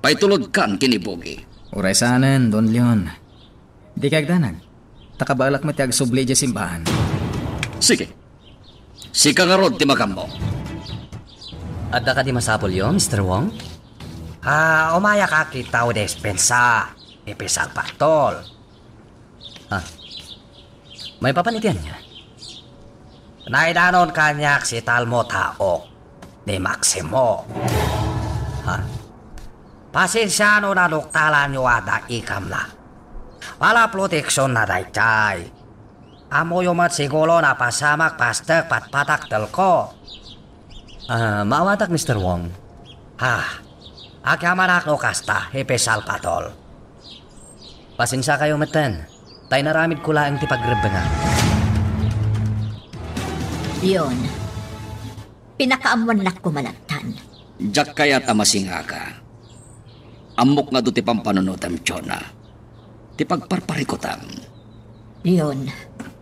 paitulodkan ken ni Bugi. Uray saanen, Don Leon. Dika agdanag. Ta kabaelak met ti agsubli idiay simbaan. Sige. Sika ngarud ti magammo. Adda kadi masapulyo, Mister Wong? Ah, umayak a kitaw despensa, Ipisagpatol. Ah. Maipapan iti ania? Naidanon kaniak si Talmo Taok ni Maximo. Ha? Pasensia no naduktalanyo a daikamna. Wala proteksionna daydiay. Ammoyo met siguro napasamak pastek patpatakdelko. Ah, maawatak, Mister Wong. Ha, agyamanak no kasta, Hepe Salvador. Pasensiakayo metten, ta inaramidko laeng ti pagrebbengak. Leon, pinakaammoannak koma lattan. Diak kayat a masingaka. Ammok nga adu ti pampanunotem, Jonah. Ti pagparparikutam. Leon.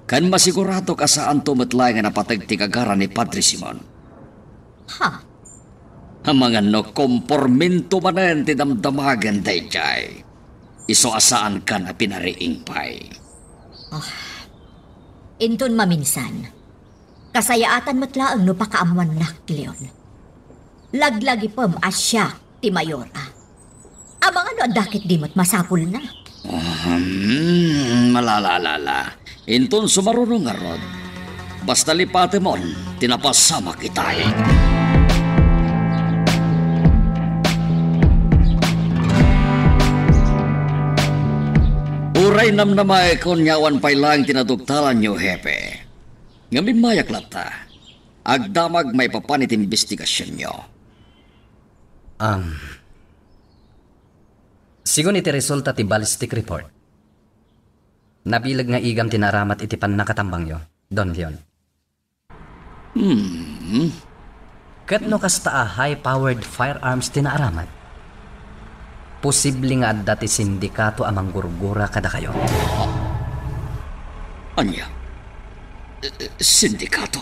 Ken masiguradok a saanto met laeng a napateg ti gagara ni Padre Simon. Ha? Amangan no kompormento manen ti damdamagen daydiay. Isu a saankan a pinariing pay. Ah, inton maminsan, kasayaatan met laeng no pakaammoannak, Leon. Laglagipem a siak ti mayor a. Amangan no adda ketdi met masapulna. Ahem, malalalala. Inton sumaruno ngarud, basta lipatemon ti napasamak itay. Uray namnamaekon nga awan pay laeng ti naduktalanyo, Hepe. Ngem immayak latta, agdamag maipapan iti imbestigasionyo. Um, Sigun iti resulta ti ballistic report, nabileg nga igam ti naaramat iti pannakatambangyo, Don Leon. Hmm. Ket no kasta a high-powered firearms ti naaramat, posible nga adda ti sindikato a manggurgura kadakayo. Ania? Eh, eh, sindikato?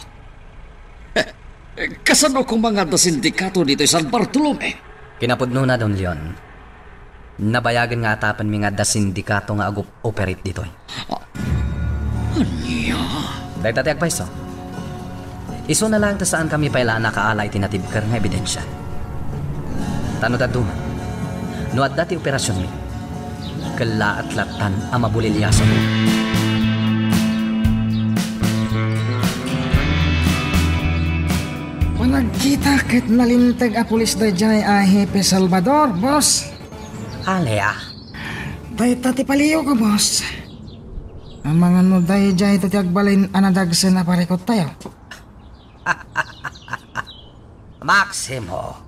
Eh, kasano koma nga adda sindikato ditoy San Bartolome? Kinapudnona, Don Leon, nabayagen nga atapenmi nga adda sindikato nga agup-operate ditoy. Ah, ania? Dayta ti agpayso. Isuna laeng ta saankami pay la a nakaala iti natibker nga ebidensia. Ta no dadduma, no adda ti operasionmi, kellaat lattan a mabuliliaso. Panagkita ket nalinteg a pulis daydiay a Hepe Salvador, boss. Alia? Dayta ti palio ko, boss. Amangan no daydiay ti agbalin a nadagsen a parikut tayo. Maximo,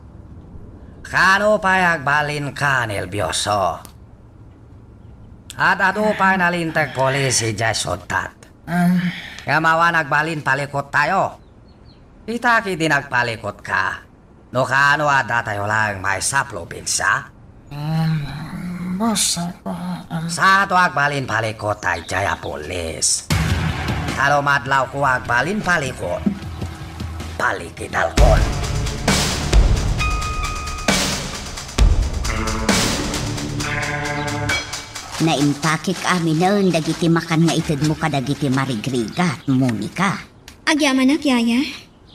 kaano pay agbalinka nerbiyoso? Ad-adu pay nalinteg pulis idiay sudtat. Ah. Ngem awan agbalin palikut tayo. Ita ketdi nagpalikut ka. No kaano a datayo laeng maysa a probinsia? Um, boss, ako, ah, Saan to agbalin palikut daydiay a pulis? Kaano madlaw ko agbalin palikut? Palikitalkon. Naimpakek aminen dagiti makan nga itedmo kadagiti marigrigat, Monica. Agyamanak, Yaya.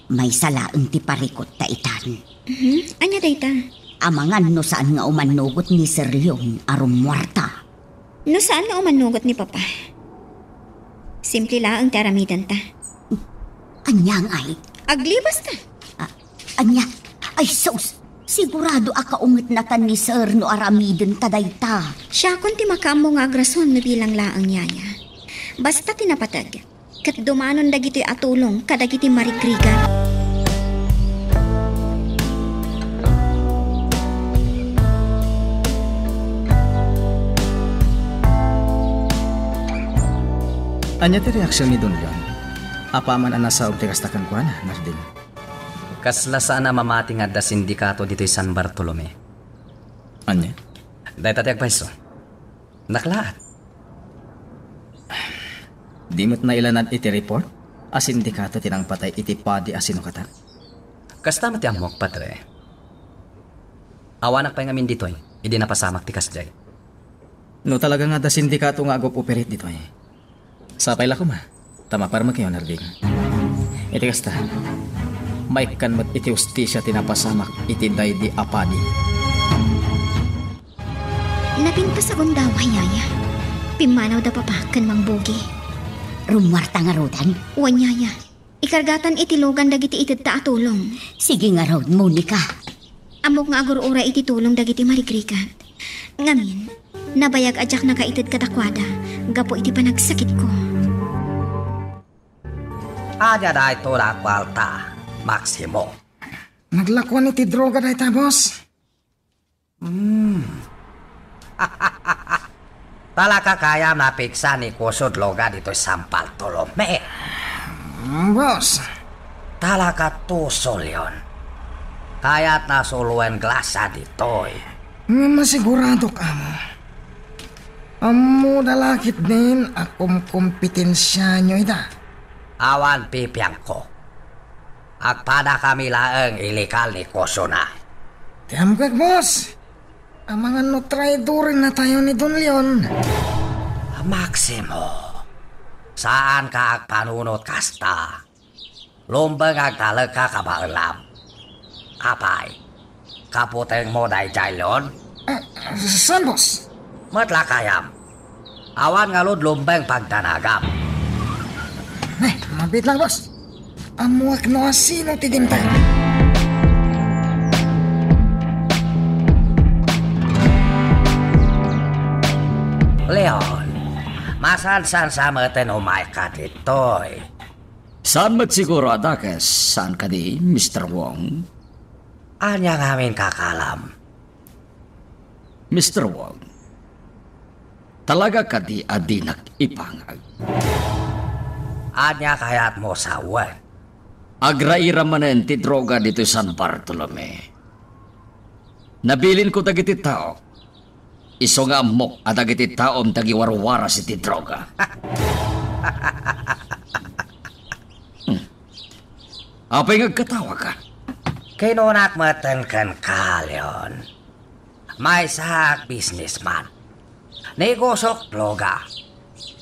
Maysa laeng ti parikut ta itan. Mhm. Ania dayta? Amangan no saan nga umannugot ni Sir Leon a rummuarta. No saan nga umannugot ni Papa? Simple laeng ti aramidenta. Ania ngay? Aglibasta. Ah, ania? Ay, sus! Sigurado a kaungetnatan ni Sir no aramidenta dayta. Siakon ti makaammo nga agrason no bilang laeng, Yaya. Basta ti napateg, ket dumanon dagitoy a tulong kadagiti marigrigat. Ania ti reaksion ni Don Leon? Apaman a nasaom ti kasta kenkuana, Narding? Kasla saan a mamati nga adda sindikato ditoy San Bartolome. Ania? Dayta ti agpayso. Naklaat. Di met nailanad iti report a sindikato ti nangpatay iti padi a sinukatak? Kasta met ti ammok, Padre. Awanak pay ngamin ditoy, idi napasamak ti kasdiay. No talaga nga adda sindikato nga agup-operate ditoy, sapay la koma ta maparmekyo, Narding. Iti kasta, maikkan met iti hustisia ti napasamak iti daydi a padi. Napintas a gundaway, Yaya. Pimmanaw da Papa ken Mang Bogi. Rummuarta ngaruden? Wen, Yaya. Ikargatan iti lugan dagiti itedta a tulong. Sige ngarud, Monica. Ammok nga agur-uray iti tulong dagiti marigrigat. Ngamin, nabayag a diak nakaited kadakuada gapu iti panagsakitko. Ania daytoy a kuarta, Maximo? Naglakuan iti droga dayta, boss. Hmm. Talaka kayam napigsa ni Kusod Loga ditoy San Bartolome. Mm, boss. Talaka tuso, Leon. Kayat na soloen glasa ditoy. Nga masiguradok, amo. Ammo da lakit din a kumkumpetensianyo ida. Awan pipiangko. Agpadakami laeng ilikal ni Kusona. Ti amkek, boss. Amangan no traidoren natayo ni Don Leon. Maximo, saanka agpanunot kasta. Lumbeng agtalekka kabaelam. Apay, kaputengmo daydiay Leon? Ah, saan, boss? Met lakayam. Awan ngarud lumbeng pagdanagam. Eh, mabiit lang, boss. Ammoak no asino ti dimteng. Leon, masansan sa meten umayka ditoy. Saan met siguro a dakes, saan kadi, Mister Wong? Ania ngamin kakalam? Mister Wong, talaga kadi a dinak ipangag? Ania kayatmo sawen? Agraira manen ti droga ditoy San Bartolome. Nabilinko dagiti tao. Isu nga ammok a dagiti taom dagiwarwaras iti droga. Hmm. Apay nga agkatawaka? Kinunak metten kenka, Leon. Maysaak businessman. Negosok droga.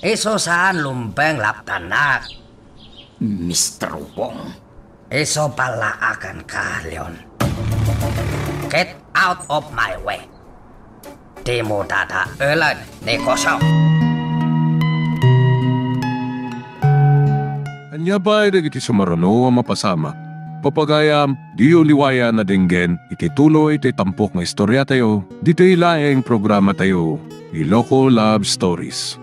Isu saan lumbeng laptannak. Mister Wong. Isu pallaakanka, Leon. Get out of my way. Dimo dadaelen, negosyo. Ania pay dagiti sumaruno a mapasamak? Pagayam, diyo liwayan a denggen iti tuloy ti tampok nga istoriatayo, ditoy laeng programatayo, Iloko Love Stories.